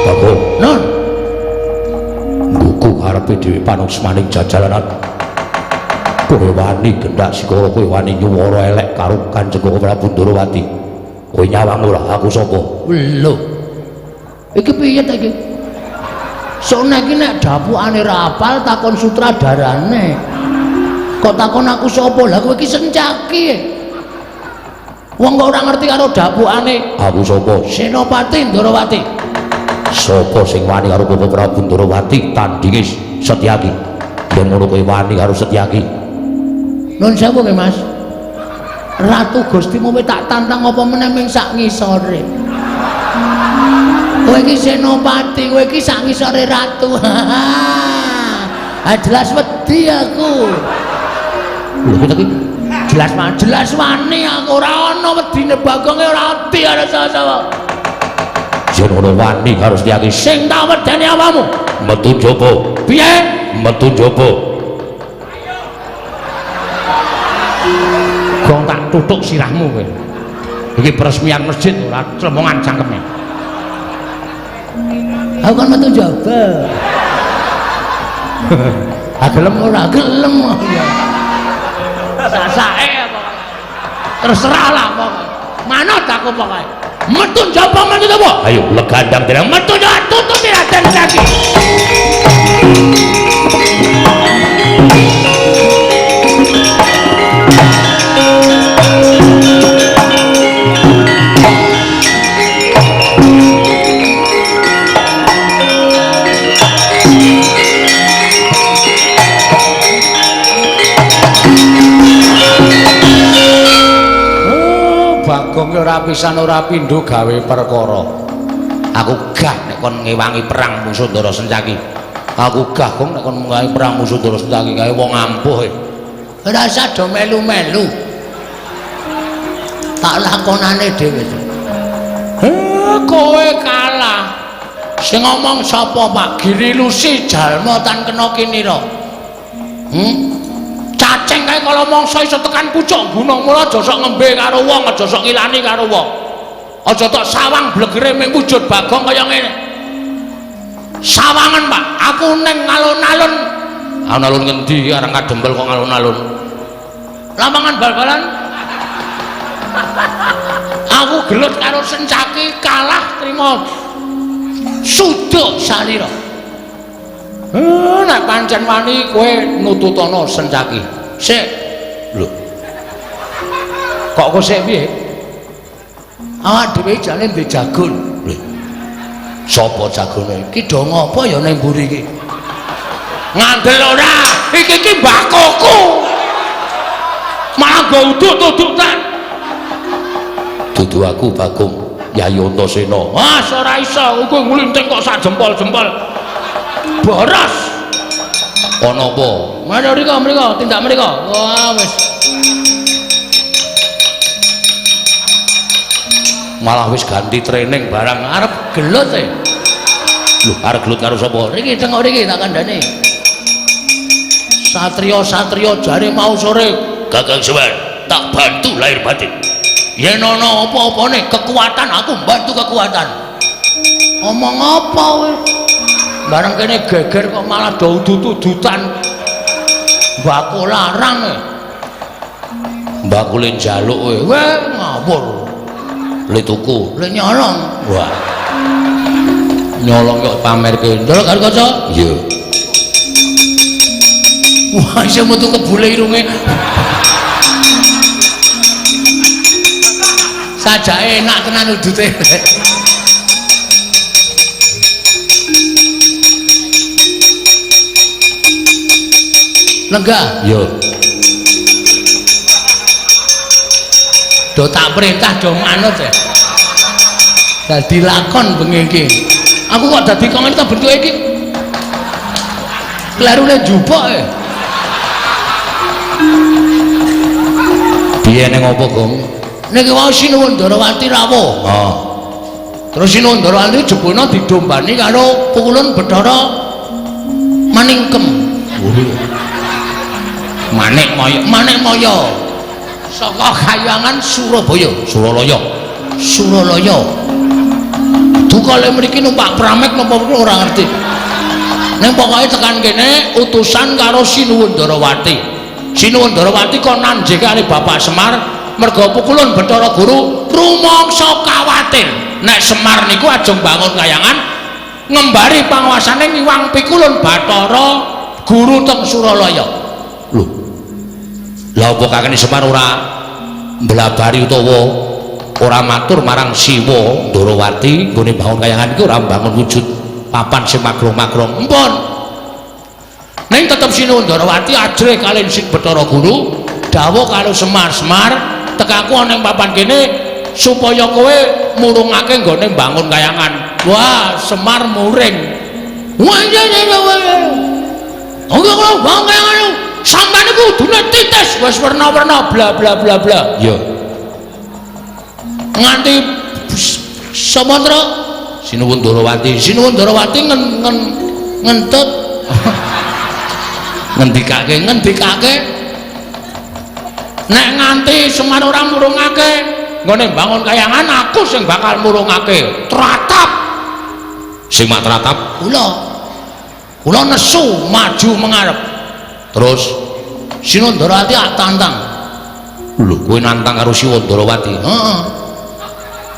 Bagong, Nun, nggugu karepe dhewe panuksmaning jajalanan. Kowe wani gendak sikara, kowe wani nyuwara elek karo Kanjeng Prabu Ndorowati. Kowe nyawang ora aku sapa? Lho. Iki piye ta iki? Sone iki nek dapukane ra apal takon sutradarane. Kok takon aku sapa? Lah kowe iki sencaki. Wong kok ora ngerti karo dapukane. Aku sapa? Senopati Ndorowati. Sapa sing wani karo Bapak Prabu Ndorowati tandinge Setyaki? Yen ngono kowe wani karo Setyaki. Nun sewu nggih, Mas. Ratu Gustimu tak tantang apa meneh ming sak ngisore. Kowe iki senopati, kowe iki sak ngisore ratu. Ah jelas wedi aku. Lho iki jelas jelas wani aku ora ana wedine Bagonge ora wedi ana sapa-sapa. Yen ngono wani karo Setyaki. Sing tak wedeni awakmu. Metu njaba. Piye? Metu njaba. Gong tak tutuk sirahmu kowe. Iki peresmian masjid ora clemongan cangkeme. Aku kan metu njaba. Ah gelem ora? Gelem. Ya. Sak-sake pokoke. Terserah lah pokoke. Manut aku pokoke. Metu njaba metu apa? Ayo legandang dereng metu njaba tututi Raden Sencaki. Bagong ora pisan ora pindho gawe perkara. Aku gah nek kon ngewangi perang musuh Ndara Sencaki. Aku gah kong nek kon ngewangi perang musuh Ndara Sencaki kae wong ampuh e. Ora usah do melu-melu. Tak lakonane dhewe. Kowe kalah. Sing ngomong sapa Pak? Giri Lusi jalma tan kena kinira. Cacing kae kala mangsa iso tekan pucuk gunung, mula aja sok ngembe karo wong, aja sok ngilani karo wong. Aja tok sawang blegere ming wujud Bagong kaya ngene. Sawangan Pak, aku ning alun-alun. Alun-alun ngendi areng kadempel kok alun-alun? Lapangan bal-balan. Aku gelut karo Sencaki kalah trima suduk salira. Nek pancen wani kowe nututana Sencaki. Sik. Lho. Kok kowe sik piye? Awak dhewe jane ndek jagon. Lho. Sapa jagone? Iki do ngopo ya ning mburi iki? Ngandel ora? Iki iki mbakoku. Malah nggo uduk-udukan. Dudu aku Bagong Yayi Antasena. Wah, ora iso, kowe nglinting kok sak jempol-jempol. Boros. Ana apa? Mana mriko mriko tindak mriko. Wah wis. Malah wis ganti training barang arep gelut e. Lho, arep gelut karo sapa? Riki tengok riki tak kandhane. Satria-satria jare mau sore Kakang Semar tak bantu lahir batin. Yen ana apa-apane kekuatan aku bantu kekuatan. Omong apa kowe? Bareng kene geger kok malah do udut-udutan. Mbako larang e. Mbako le njaluk kowe. Weh ngawur. Le tuku, le nyolong. Wah. Nyolong kok pamerke. Ndelok karo kaca? Iya. Wah, iso metu kebule irunge. Sajake enak tenan udute. Lenggah. Yo. Do tak perintah do manut ya. Dadi lakon bengi iki. Aku kok dadi kok ngene ta bentuke iki. Klerune njupuk e. Piye ning apa, Gong? Niki wau Sinuwun Ndarawati rawuh. Oh. Terus Sinuwun Ndarawati jebulna didombani karo Pukulun Bathara Maningkem. Manik Maya, Manik Maya. Saka Kayangan Surabaya, Suralaya. Suralaya. Duka le mriki numpak pramek napa ora ngerti. Ning pokoke tekan kene utusan karo Sinuwun Ndarawati. Sinuwun Ndarawati kon nanjeke karo Bapak Semar merga Pukulun Bathara Guru rumangsa kawatir nek Semar niku ajeng bangun kayangan ngembari panguasane ngiwang Pikulun Bathara Guru teng Suralaya. Lho. Lha apa kakene Semar ora mblabari utawa ora matur marang Siwa Ndarawati nggone bangun kayangan iki ora mbangun wujud papan sing magrong-magrong. Empun. Ning tetep Sinuwun Ndarawati ajrih kaliyan Sing Bathara Guru dawuh karo Semar, Semar tekaku ana ing papan kene supaya kowe murungake nggone mbangun kayangan. Wah, Semar muring. Wah iya iya iya. Oke kula bangun kayangan. Sampeyan niku kudune titis wis werna-werna bla bla bla bla. Iya. Nganti Sumantra Sinuwun Ndarawati, Sinuwun Ndarawati ngentut ngendikake ngendikake nek nganti Semar ora murungake nggone bangun kayangan aku sing bakal murungake. Tratap. Sing mak tratap kula. Kula nesu maju mengarep. Terus Sinuwun Ndarawati ak tantang. Lho, kowe nantang karo Siwa Ndarawati? Heeh.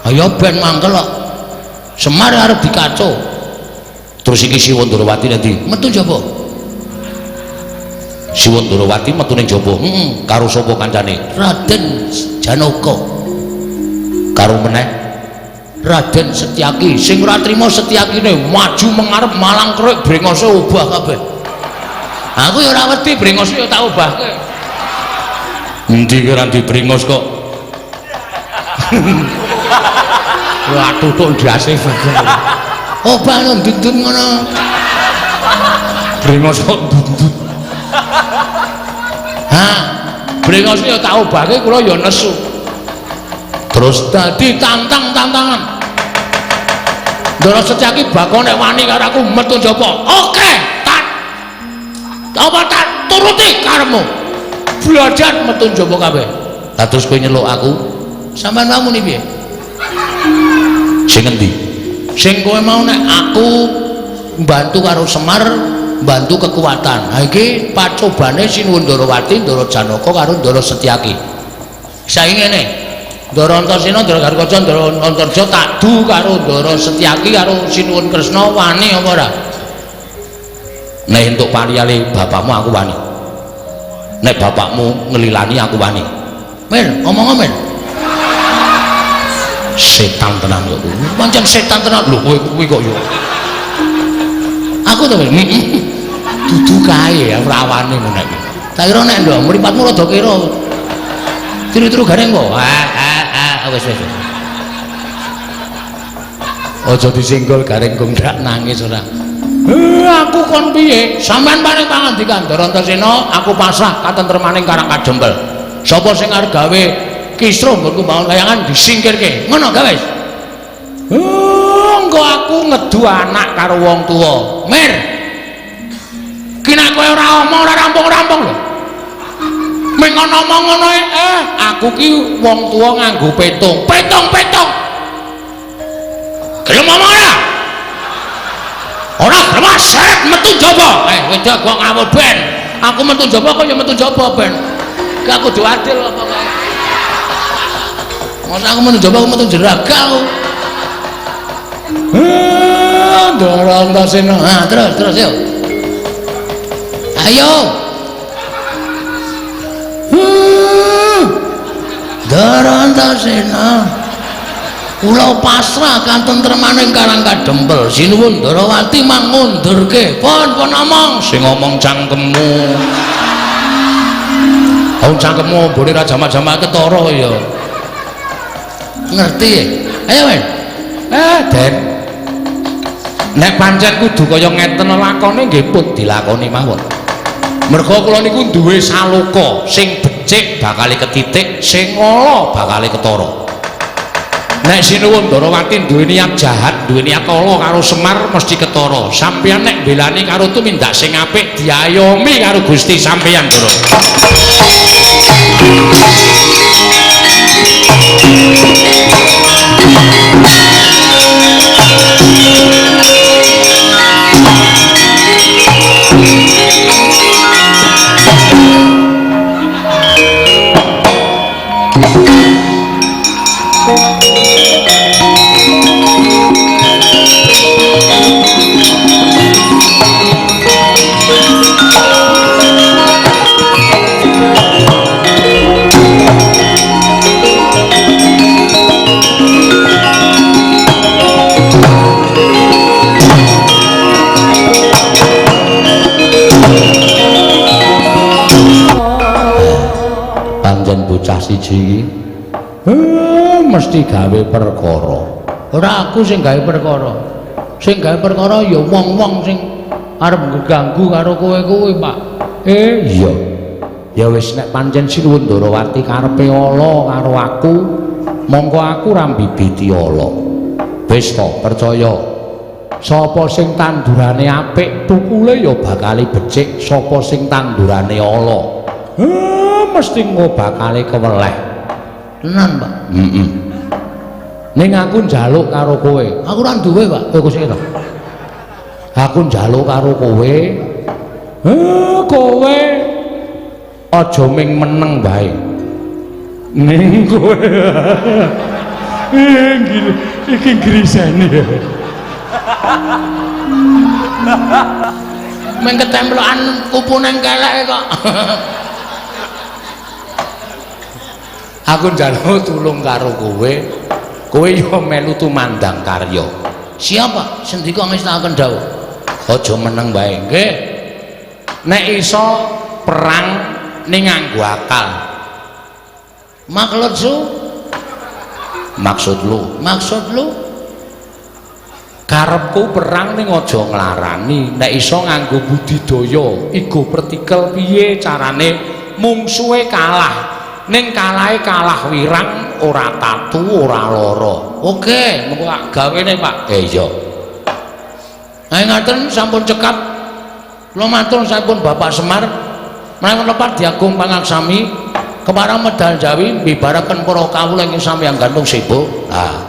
Ayo ben mangkel kok. Semar arep dikaco. Terus iki Siwa Ndarawati nanti metu njaba. Siwa Ndarawati metu ning jaba. Heeh. Karo sapa kancane? Raden Janaka. Karo meneh Raden Setyaki. Sing ora trima Setyakine maju mengarep malang krek brengose obah kabeh. Aku ya ora wedi brengose ya tak obahke. Endi ki ora dibrengos kok. Waduh tok ndase bagel. Obah ndundun ngono. Brengos kok ndundun. Ha, brengose ya tak obahke kula ya nesu. Terus dadi tantang-tantangan. Ndara Setyaki bakal nek wani karo aku metu njaba. Oke, tak apa tak turuti karepmu. Belajar metu njaba kabeh. Lah terus kowe nyeluk aku, sampean mau muni piye? Sing endi? Sing kowe mau nek aku mbantu karo Semar, mbantu kekuatan. Ha iki pacobane Sinuwun Ndarawati, Ndara Janaka karo Ndara Setyaki. Saiki ngene. Ndara Antasena, Ndara Garukaca, Ndara Antarja tak du karo Ndara Setyaki karo Sinuwun Kresna wani apa ora? Nek entuk pariyale bapakmu aku wani. Nek bapakmu ngelilani aku wani. Mir, omong mir. Setan tenan kok kuwi. Pancen setan tenan. Lho kowe kuwi kok yo. Aku to, Mir. Dudu kae ora wani ngono iki. Tak kira nek ndok mripatmu rada kira. Tiru-tiru gareng kok. Ah, wis wis. Aja disenggol gareng kok ndak nangis ora. Aku kon piye? Sampeyan paring pangandikan Ndara Antasena, aku pasrah katentremaning Karang Kadempel. Sapa sing arep gawe kisruh nggonku mbangun kayangan disingkirke. Ngono ga wis? Engko aku ngedu anak karo wong tuwa. Mir. Ki nek kowe ora omong ora rampung-rampung lho. Ming ngono omong ngono aku ki wong tuwa nganggo petung. Petung-petung. Gelem omong ora? Ora gelem seret metu njaba. Wedok kok ngawur ben. Aku metu njaba kok ya metu njaba ben. Ki aku kudu adil apa kae. Masa aku metu njaba aku metu jeraga aku. Ndara Antasena. Ha terus terus yo. Ayo. Ndara Antasena. Kula pasrah katentremaning Karang Kadempel. Sinuwun Ndarawati mangundurke. Pun pun omong. Sing ngomong cangkemmu. Wong cangkemmu mbone ra jamak-jamak ketara ya. Ngerti? Ayo, Men. Den. Nek pancen kudu kaya ngeten lakone nggih pun dilakoni mawon. Merga kula niku duwe saloka sing becik bakale ketitik, sing ala bakale ketara. Nek Sinuwun Ndarawati duwe niat jahat, duwe niat ala karo Semar mesti ketara. Sampeyan nek mbelani karo tumindak sing apik diayomi karo Gusti sampeyan, Ndara. Pancen bocah siji iki mesti gawe perkara. Ora aku sing gawe perkara. Sing gawe perkara ya wong-wong sing arep ngganggu karo kowe kuwi, Pak. Iya. Ya wis nek pancen Sinuwun Ndarawati karepe ala karo aku, mongko aku ora mbibiti ala. Wis to, percaya. Sapa sing tandurane apik, tukule ya bakale becik. Sapa sing tandurane ala, mesti engko bakale keweleh. Tenan, Pak. Heeh. Ning aku njaluk karo kowe. Aku ora duwe, Pak. Kowe sing to. Aku njaluk karo kowe. Kowe aja ming meneng wae. Ning kowe. Iki grisene. Meng ketemplokan kupu nang kelek kok. Aku njaluk tulung karo kowe. Kowe yo melu tumandang karya. Siapa? Sendika ngestakaken dawuh. Aja meneng wae. Nggih. Nek iso perang ning nganggo akal. Maksud su? Maksud lu? Maksud lu? Karepku perang ning aja nglarani, nek iso nganggo budidaya, igo pertikel piye carane mungsuhe kalah. Ning kalahe kalah wirang, ora tatu, ora lara. Oke, mengko tak gawene, Pak. Iya. Ayo ngaten sampun cekap. Kula matur sampun Bapak Semar. Menawi lepat diagung pangaksami kepareng medal Jawi mbibaraken para kawula ingkang samyang gantung sibuk. Ah.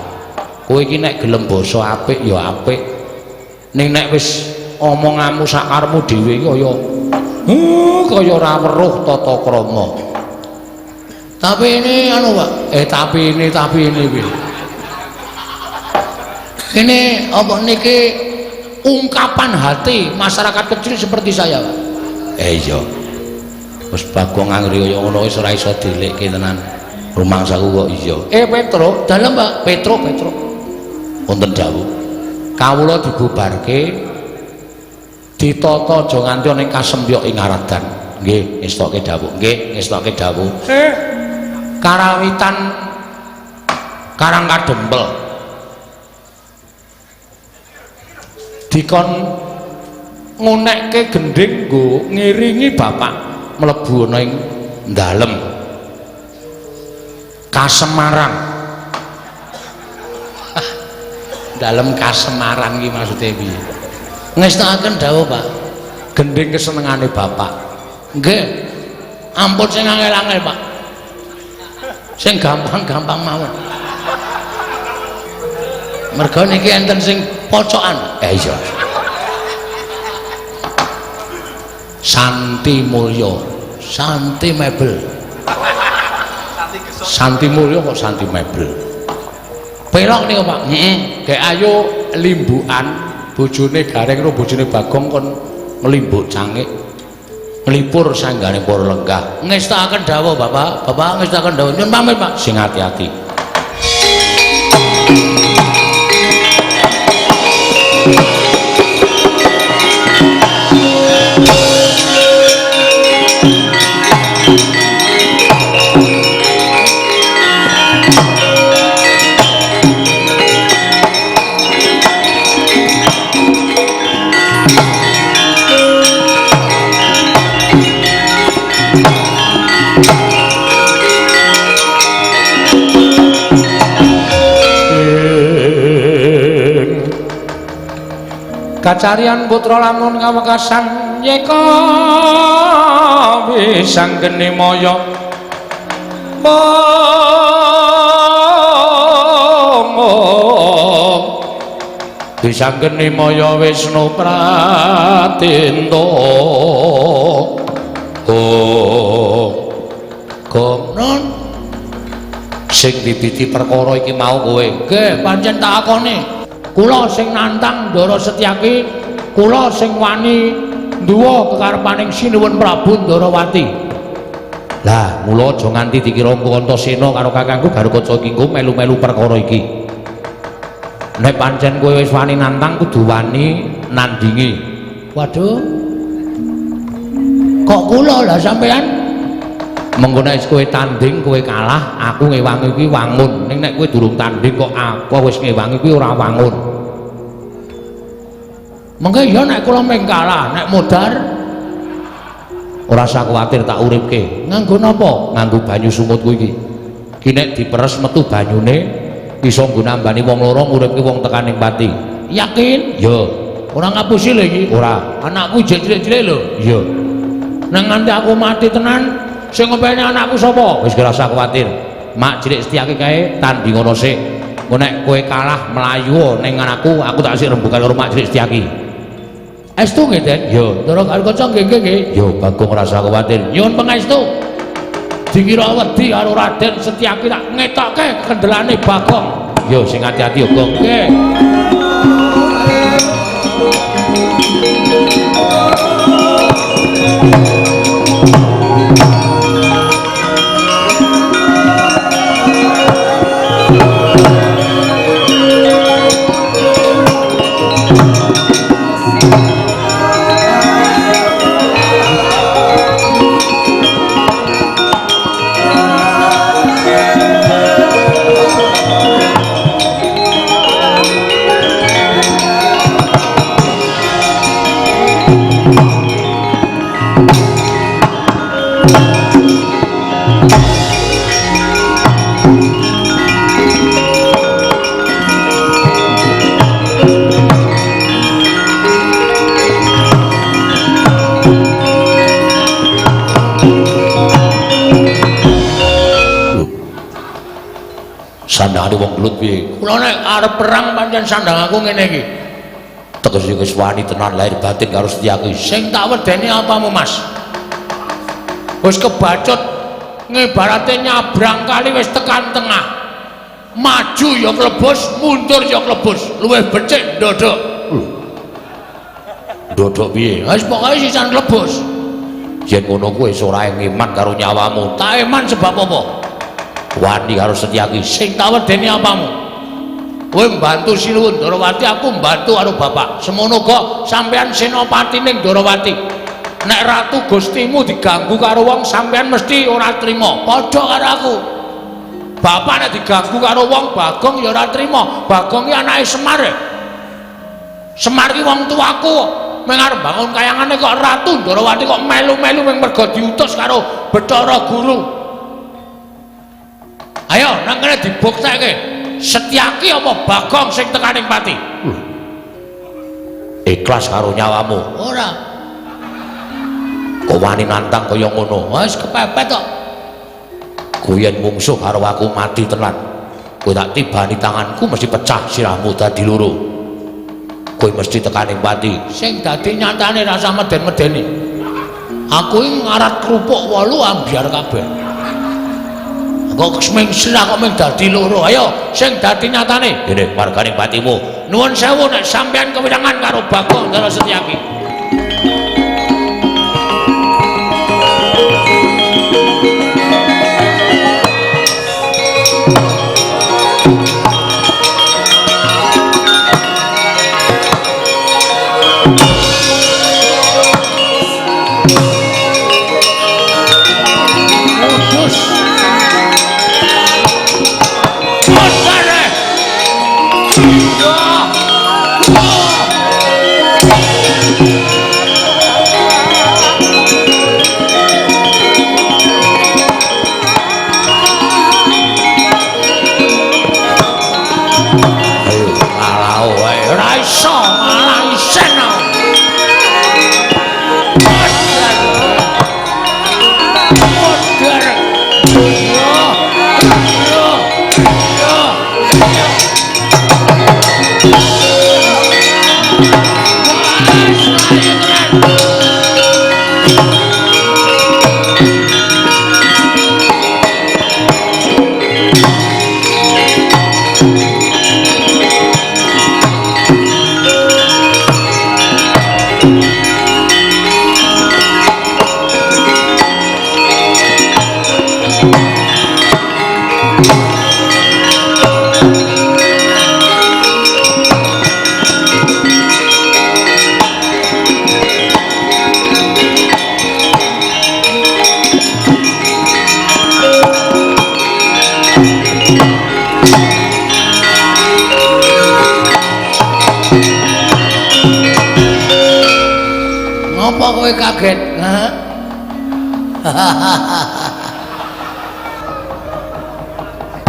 Kowe iki nek gelem basa apik ya apik. Ning nek wis omonganmu sakarepmu dhewe iki kaya kaya ora weruh tata krama. Tapi ini anu, Pak. Tapi ini piye? Ini apa niki ungkapan hati masyarakat kecil seperti saya, Pak. Iya. Wis Bagong anggere kaya ngono wis ora iso dilekke tenan. Rumangsaku kok iya. Petro, dalem, Pak. Petro. Wonten dawuh. Kawula dibubarke ditata aja nganti ana ing kasempyok ing aradan. Nggih, ngestokke dawuh. Nggih, ngestokke dawuh. Karawitan Karang Kadempel dikon ngunekke gendhing nggo ngiringi bapak mlebu ana ing dalem Kasemaran. Dalem Kasemaran iki maksude piye? Ngestakaken dawuh, Pak. Gendhing kesenengane bapak. Nggih. Ampun sing angel-angel, Pak. Sing gampang-gampang mawon. Mergo niki enten sing pocokan. Iya. Santi Mulya, Santi Mebel. Santi Mulya kok Santi Mebel. Pelok niku, Pak. Heeh. Gek ayo limbukan bojone Gareng karo bojone Bagong kon nglimbuk cangik. Nglipur sanggane para lenggah. Ngestakaken dawuh, Bapak. Bapak ngestakaken dawuh. Nyun pamit, Pak. Sing ati-ati. Kacarian putra lamun kawekasan yeka wisanggeni maya wisanggeni maya Wisnu Pratinta. Gomnon sing bibiti perkara iki mau kowe. Nggih, pancen tak akoni. Kula sing nantang Ndara Setyaki, kula sing wani nduwa kekarepaning Sinuwun Prabu Ndarawati. Lah, mula aja nganti dikira Antasena karo kakangku Garukaca iki engko melu-melu perkara iki. Nek pancen kowe wis wani nantang kudu wani nandingi. Waduh. Kok kula lah sampean? Mengko nek kowe tanding kowe kalah, aku ngewangi kuwi wangun. Ning nek kowe durung tanding kok aku wis ngewangi kuwi ora wangun. Mengko ya nek kula meng kalah, nek modar ora usah kuwatir tak uripke. Nganggo napa? Nganggo banyu sumutku iki. Ki nek diperes metu banyune iso nggo nambani wong loro nguripke wong tekaning pati. Yakin? Ya. Ora ngapusi lho iki. Ora. Anakku jek cilik-cilik lho. Iya. Nang nganti aku mati tenan sing ngopeni anakku sapa? Wis ora usah kuwatir. Mak cilik Setyaki kae tanding ngono sik. Engko nek kowe kalah mlayu ning anakku, aku tak sik rembugan karo Mak cilik Setyaki. Estu nggih, Den? Yo. Ndara Garukaca nggih nggih nggih. Yo, Bagong ora usah kuwatir. Nyuwun pangestu. Dikira wedi karo Raden Setyaki tak ngetokke kendelane Bagong. Yo sing ati-ati yo, Gong. Nggih. Sandangane wong gelut piye? Kula nek arep perang pancen sandang aku ngene iki. Tegese wis wani tenan lahir batin karo Setyaki. Sing tak wedeni apamu, Mas? Wis kebacut ngibarate nyabrang kali wis tekan tengah. Maju ya klebus, mundur ya klebus. Luwih becik ndodok. Ndodok piye? Wis pokoke sisan klebus. Yen ngono kuwi wis ora iman karo nyawamu. Tak iman sebab apa? Wani karo Setyaki. Sing tak wedeni apamu? Kowe mbantu Sinuwun Ndorowati, aku mbantu karo bapak. Semono uga sampeyan senopati ning Ndorowati. Nek ratu Gustimu diganggu karo wong, sampeyan mesti ora trima. Padha karo aku. Bapak nek diganggu karo wong, Bagong ya ora trima. Bagong ki anake Semar. Semar ki wong tuaku. Meng arep bangun kayangane kok ratu Ndorowati kok melu-melu meng mergo diutus karo Bathara Guru. Ayo nang kene dibuktekke. Setyaki apa Bagong sing tekaning pati? Ikhlas karo nyawamu? Ora. Kok wani nantang kaya ngono? Wis kepepet kok. Kowe yen mungsuh karo aku mati tenan. Kowe tak tibani tanganku mesti pecah sirahmu dadi loro. Kowe mesti tekaning pati. Sing dadi nyatane rasa meden-medeni. Aku iki ngarat kerupuk 8 ambyar kabeh. Kok ming sirah kok ming dadi loro. Ayo sing dadi nyatane. Ngene wargane patimu. Nuwun sewu nek sampeyan kewirangan karo Bagong Ndara Setyaki. Ngopo kowe kaget? Ha?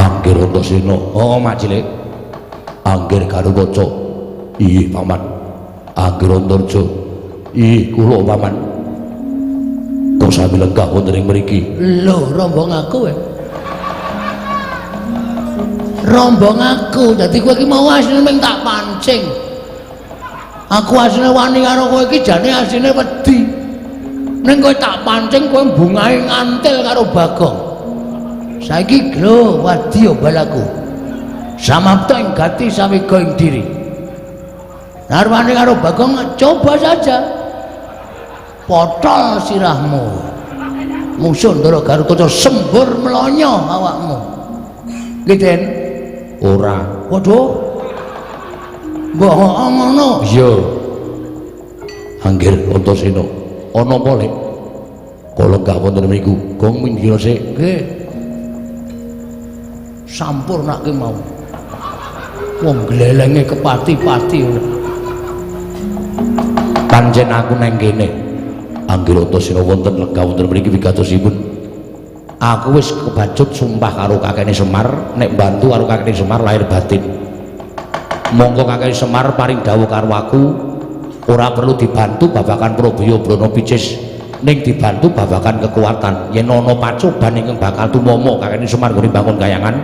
Anggir Antasena. Oh, Mak Cilik. Anggir Garukaca. Iya, Paman. Anggir Antarja. Iya, kula Paman. Kok sami lenggah wonten ing mriki? Lho, rombong aku kowe. Rombong aku. Dadi kowe iki mau asline mung tak pancing. Aku asline wani karo kowe iki jane asline wedi. Ning kowe tak pancing kowe bungahe ngantil karo Bagong. Saiki glo wadya balaku. Samapta ing gati sawega ing diri. Narwane karo Bagong coba saja. Potol sirahmu. Musuh Ndara Garukaca sembur mlonyo awakmu. Nggih, Den. Ora. Waduh. Mbok ngono. Iya. Anggir Antasena. Ana apa, Lek? Kala lenggah wonten mriku. Gong minggir sik. Nggih. Sampurnake mau. Wong glelenge kepati-pati. Pancen aku neng kene. Anggir Antasena wonten lenggah wonten mriki wigatosipun. Aku wis kebacut sumpah karo kakekne Semar nek mbantu karo kakekne Semar lahir batin. Monggo kakekne Semar paring dawuh karo aku ora perlu dibantu babagan Probaya Brana Picis ning dibantu babagan kekuatan. Yen ana pacoban ingkang bakal tumama kakekne Semar nggone bangun kayangan,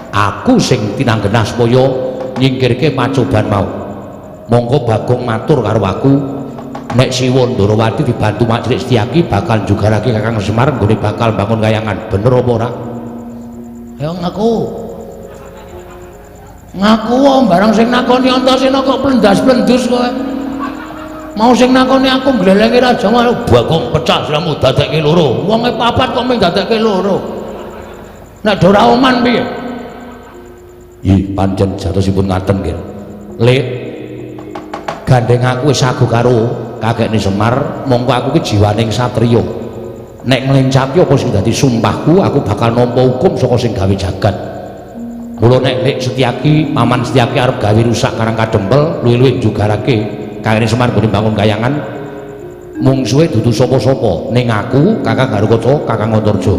aku sing tinanggenah supaya nyingkirke pacoban mau. Monggo Bagong matur karo aku nek Siwa Ndorowati dibantu Mak Cilik Setyaki bakal njugarake Kakang Semar nggone bakal bangun kayangan. Bener apa ora? Ya ngaku. Ngaku wae barang sing nakoni Antasena kok plendas-plendus kowe. Mau sing nakoni aku glelenge raja malu Bagong pecah siramu dadekke loro. Wonge papat kok mung dadekke loro. Nek do ora oman piye? Ih, pancen jatosipun ngaten nggih. Lek gandeng aku wis sagu karo kakekne Semar, mongko aku ki jiwaning satriya. Nek nglencati apa sing dadi sumpahku, aku bakal nampa hukum saka sing gawe jagat. Mula nek Lek Setyaki, Paman Setyaki arep gawe rusak Karang Kadempel, luwih-luwih njugarake kakekne Semar nggone bangun kayangan, mungsuhe dudu sapa-sapa ning aku, Kakang Garukaca, Kakang Antarja.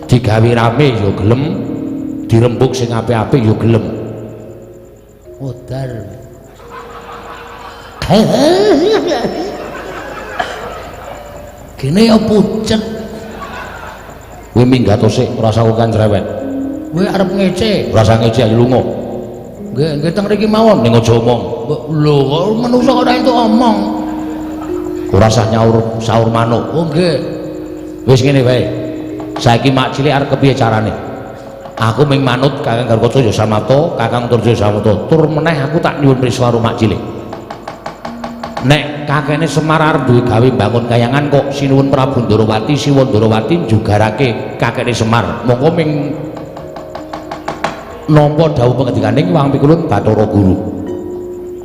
Digawe rame ya gelem, dirembug sing apik-apik ya gelem. Modar. Gene ya pucet. Kowe minggat sik, ora usah kan cerewet. Kowe arep ngece. Ora usah ngece ayo lunga. Nggih, nggih teng mriki mawon. Ning aja omong. Lho, kok manungsa ora entuk omong. Ora usah nyaur saur manuk. Oh nggih. Wis ngene wae. Saiki Mak Cilik arep kepiye carane? Aku ming manut Kakang Garukaca ya samapta, Kakang Antarja ya samapta. Tur meneh aku tak nyuwun prisa karo Mak Cilik. Nek kakekne Semar arep duwe gawe bangun kayangan kok sinuwun Prabu Ndorowati, Siwa Ndorowati njugarake kakekne Semar. Monggo ming nampa dawuh pangendikaning Wang Pikulun Bathara Guru.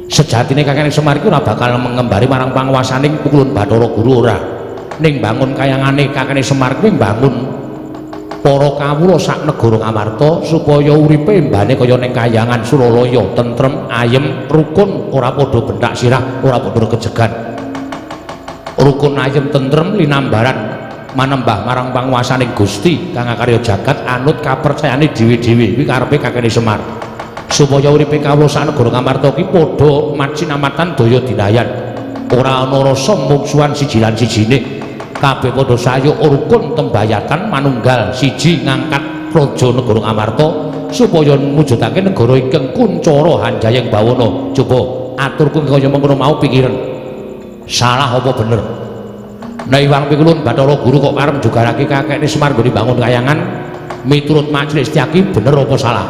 Sejatine kakekne Semar iku ora bakal mengembari marang panguwasaning Pikulun Bathara Guru ora. Ning bangun kayangane kakekne Semar kuwi mbangun para kawula sak negara Ngamarta supaya uripe mbane kaya ning kayangan Suralaya, tentrem, ayem, rukun, ora padha benthak sirah, ora padha kejegan. Rukun, ayem, tentrem linambaran manembah marang panguwasaning Gusti kang akarya jagat anut kapercayane dhewe-dhewe. Kuwi karepe kakekne Semar. Supaya uripe kawula sak negara Ngamarta ki padha macinamatan daya dinayan. Ora ana rasa mungsuhan siji lan sijine. Kabeh padha sayuk rukun tembayatan manunggal siji ngangkat praja negara Ngamarta supaya mujudake negara ingkang kuncara hanjayeng bawana. Coba aturku kaya mengkono mau pikiran. Salah apa bener? Nek Iwang Pikulun Bathara Guru kok arep njugarake kakekne Semar nggone bangun kayangan miturut Mak Cilik Setyaki bener apa salah?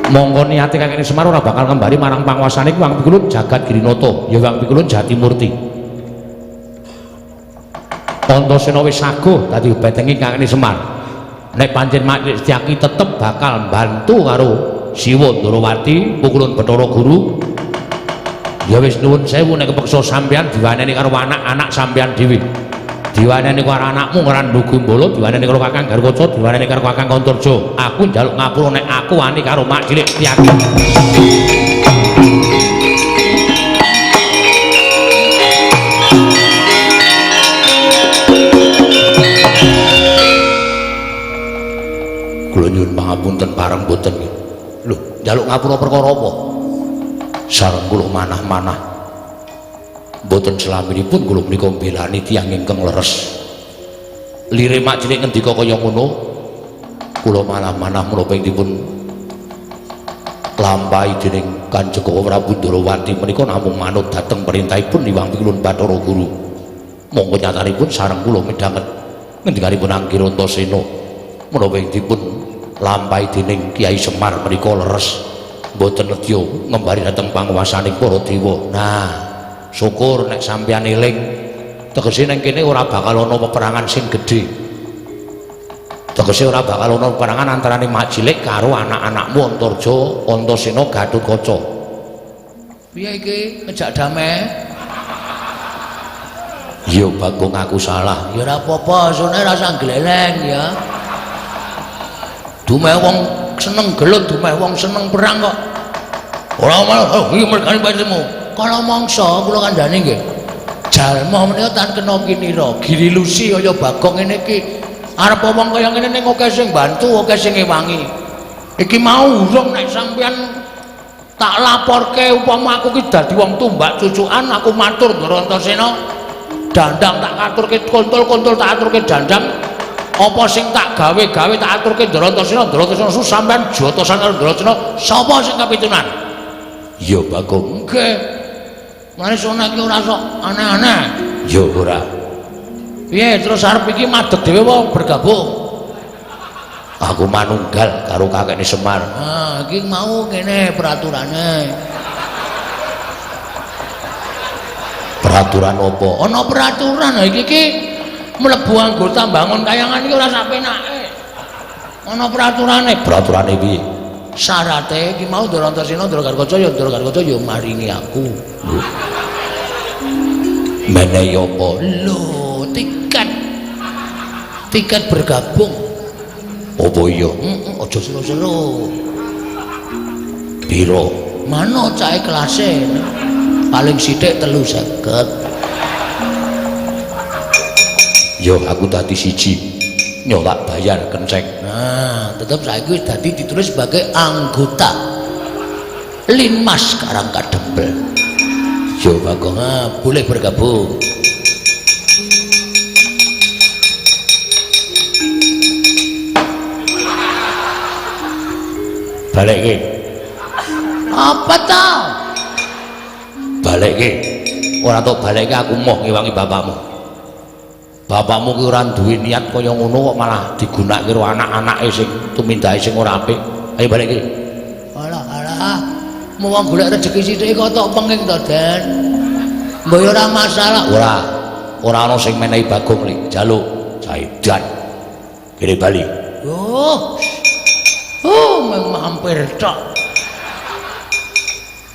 Mongko niate kakekne Semar ora bakal kembali marang panguwasane Iwang Pikulun Jagat Girinata, ya Iwang Pikulun Jatimurti. Antasena wis saguh dadi betengi kakekne Semar. Nek pancen Mak Cilik Setyaki tetep bakal mbantu karo Siwa Ndorowati Pukulun Bathara Guru, ya wis nuwun sewu nek kepeksa sampeyan diwaneni karo anak-anak sampeyan dhewe. Diwaneni karo anakmu Randhu Gumbala, diwaneni karo Kakang Garukaca, diwaneni karo Kakang Antarja. Aku njaluk ngapura nek aku wani karo Mak Cilik Setyaki. Kula nyuwun pangapunten pareng boten nggih. Lho, njaluk ngapura perkara apa? Sareng kula manah-manah. Mboten selaminipun kula menika mbelani tiyang ingkang leres. Lire Mak Cilik ngendika kaya ngono, kula malah-manah menapa ing dipun lampahi dening Kanjeng Prabu Ndorowati menika namung manut dhateng perintahipun Hyang Pikulun Bathara Guru. Monggo nyatanipun sareng kula midhanget Ngendikanipun Angger Antasena menawa ing dipun lampahi dening Kyai Semar menika leres mboten nedya ngembari dhateng panguwasaning para dewa. Nah, syukur nek sampeyan eling. Tegese ning kene ora bakal ana peperangan sing gedhe. Tegese ora bakal ana peperangan antarane Mak Cilik karo anak-anakmu Antarja, Antasena, Gatotkaca. Piye iki ngejak damai? Ya Bagong aku salah. Ya ora apa-apa, sone rasa gleleng ya. Dumeh wong seneng gelut, dumeh wong seneng perang kok. Ora malah iki mergane pancemu. Kala mangsa kula kandhani nggih. Jalma menika tan kena kinira, girilusi kaya Bagong ngene iki. Arep wong kaya ngene ning akeh sing bantu, akeh sing ngewangi. Iki mau urung nek sampeyan tak laporke upama aku ki dadi wong tumbak cucukan, aku matur Ndara Antasena. Dandang tak aturke kontol-kontol tak aturke dandang. Apa sing tak gawe-gawe tak aturke Ndara Antasena, Ndara Antasena sampeyan jotosan karo Ndara Antasena, sapa sing kapitunan? Ya Bagong. Nggih. Mane sone iki ora sok aneh-aneh. Ya ora. Piye terus arep iki madeg dhewe apa bergabung? Aku manunggal karo kakekne Semar. Ah, iki mau ngene peraturane. Peraturan apa? Ana peraturan iki iki mlebu anggota bangun kayangan iki ora sak penake. Ana peraturane. Peraturane piye? Syarate iki mau Ndara Antasena, Ndara Gatotkaca ya Ndara Gatotkaca ya maringi aku. Menehi apa? Lho, tiket. Tiket bergabung. Apa iya? Heeh, aja seru-seru. Piro? Mano cahe kelase. Paling sithik 350. Yo aku dadi siji. Yo tak bayar kenceng. Nah, tetep saiki wis dadi ditulis sebagai anggota Linmas Karangkadempel. Yo Bagong, nah, boleh bergabung. Balekke. Apa ta? Balekke. Ora tok balekke aku moh ngewangi bapakmu. Bapakmu ki ora duwe niat kaya ngono kok malah digunakake karo anak-anake sing tumindake sing ora apik. Ayo balekke. Alah alah. Wong golek rejeki sithik kok tok penging to, Den. Mbok ya ora masalah. Ora. Ora ana sing menehi Bagong lik jaluk saidan. Kene bali. Oh. Oh, mung mampir tok.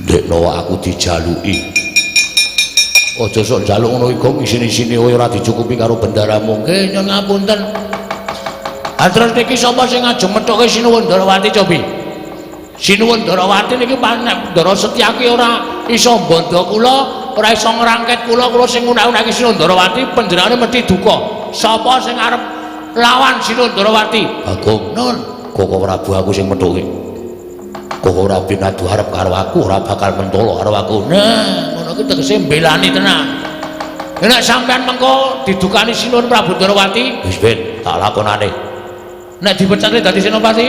Ndekno aku dijaluki. Aja sok njaluk ngono iku isin-isine ora dicukupi karo bendaramu. Nggih, nyun ngapunten. Ha terus niki sapa sing ajeng methuke Sinuwun Ndarawati cobi? Sinuwun Ndarawati niki nek Ndara Setyaki ora iso mbandha kula, ora iso ngrangket kula, kula sing ngunak-unake Sinuwun Ndarawati panjenengane mesti duka. Sapa sing arep lawan Sinuwun Ndarawati? Bagong. Nun, Koko Prabu aku sing methuke. Koko Prabu nadu arep karo aku ora bakal mentolo karo aku. Nah, ngono kuwi tegese mbelani tenan. Nek sampean mengko didukani Sinuwun Prabu Ndarawati, wis ben tak lakonane. Nek dipecate dadi senopati,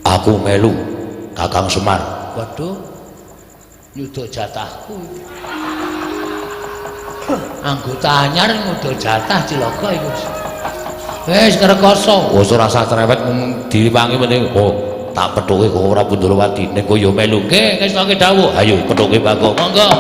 aku melu Kakang Semar. Waduh, nyuda jatahku. Anggota anyar nyuda jatah cilaka iku. Wis ngrekoso. Wis ora usah cerewet diwangi meneh. Oh, tak pethuke Koko Prabu Ndarawati ning kowe ya melu. Nggih, ngestoke dawuh. Ayo pethuke Bagong. Monggo.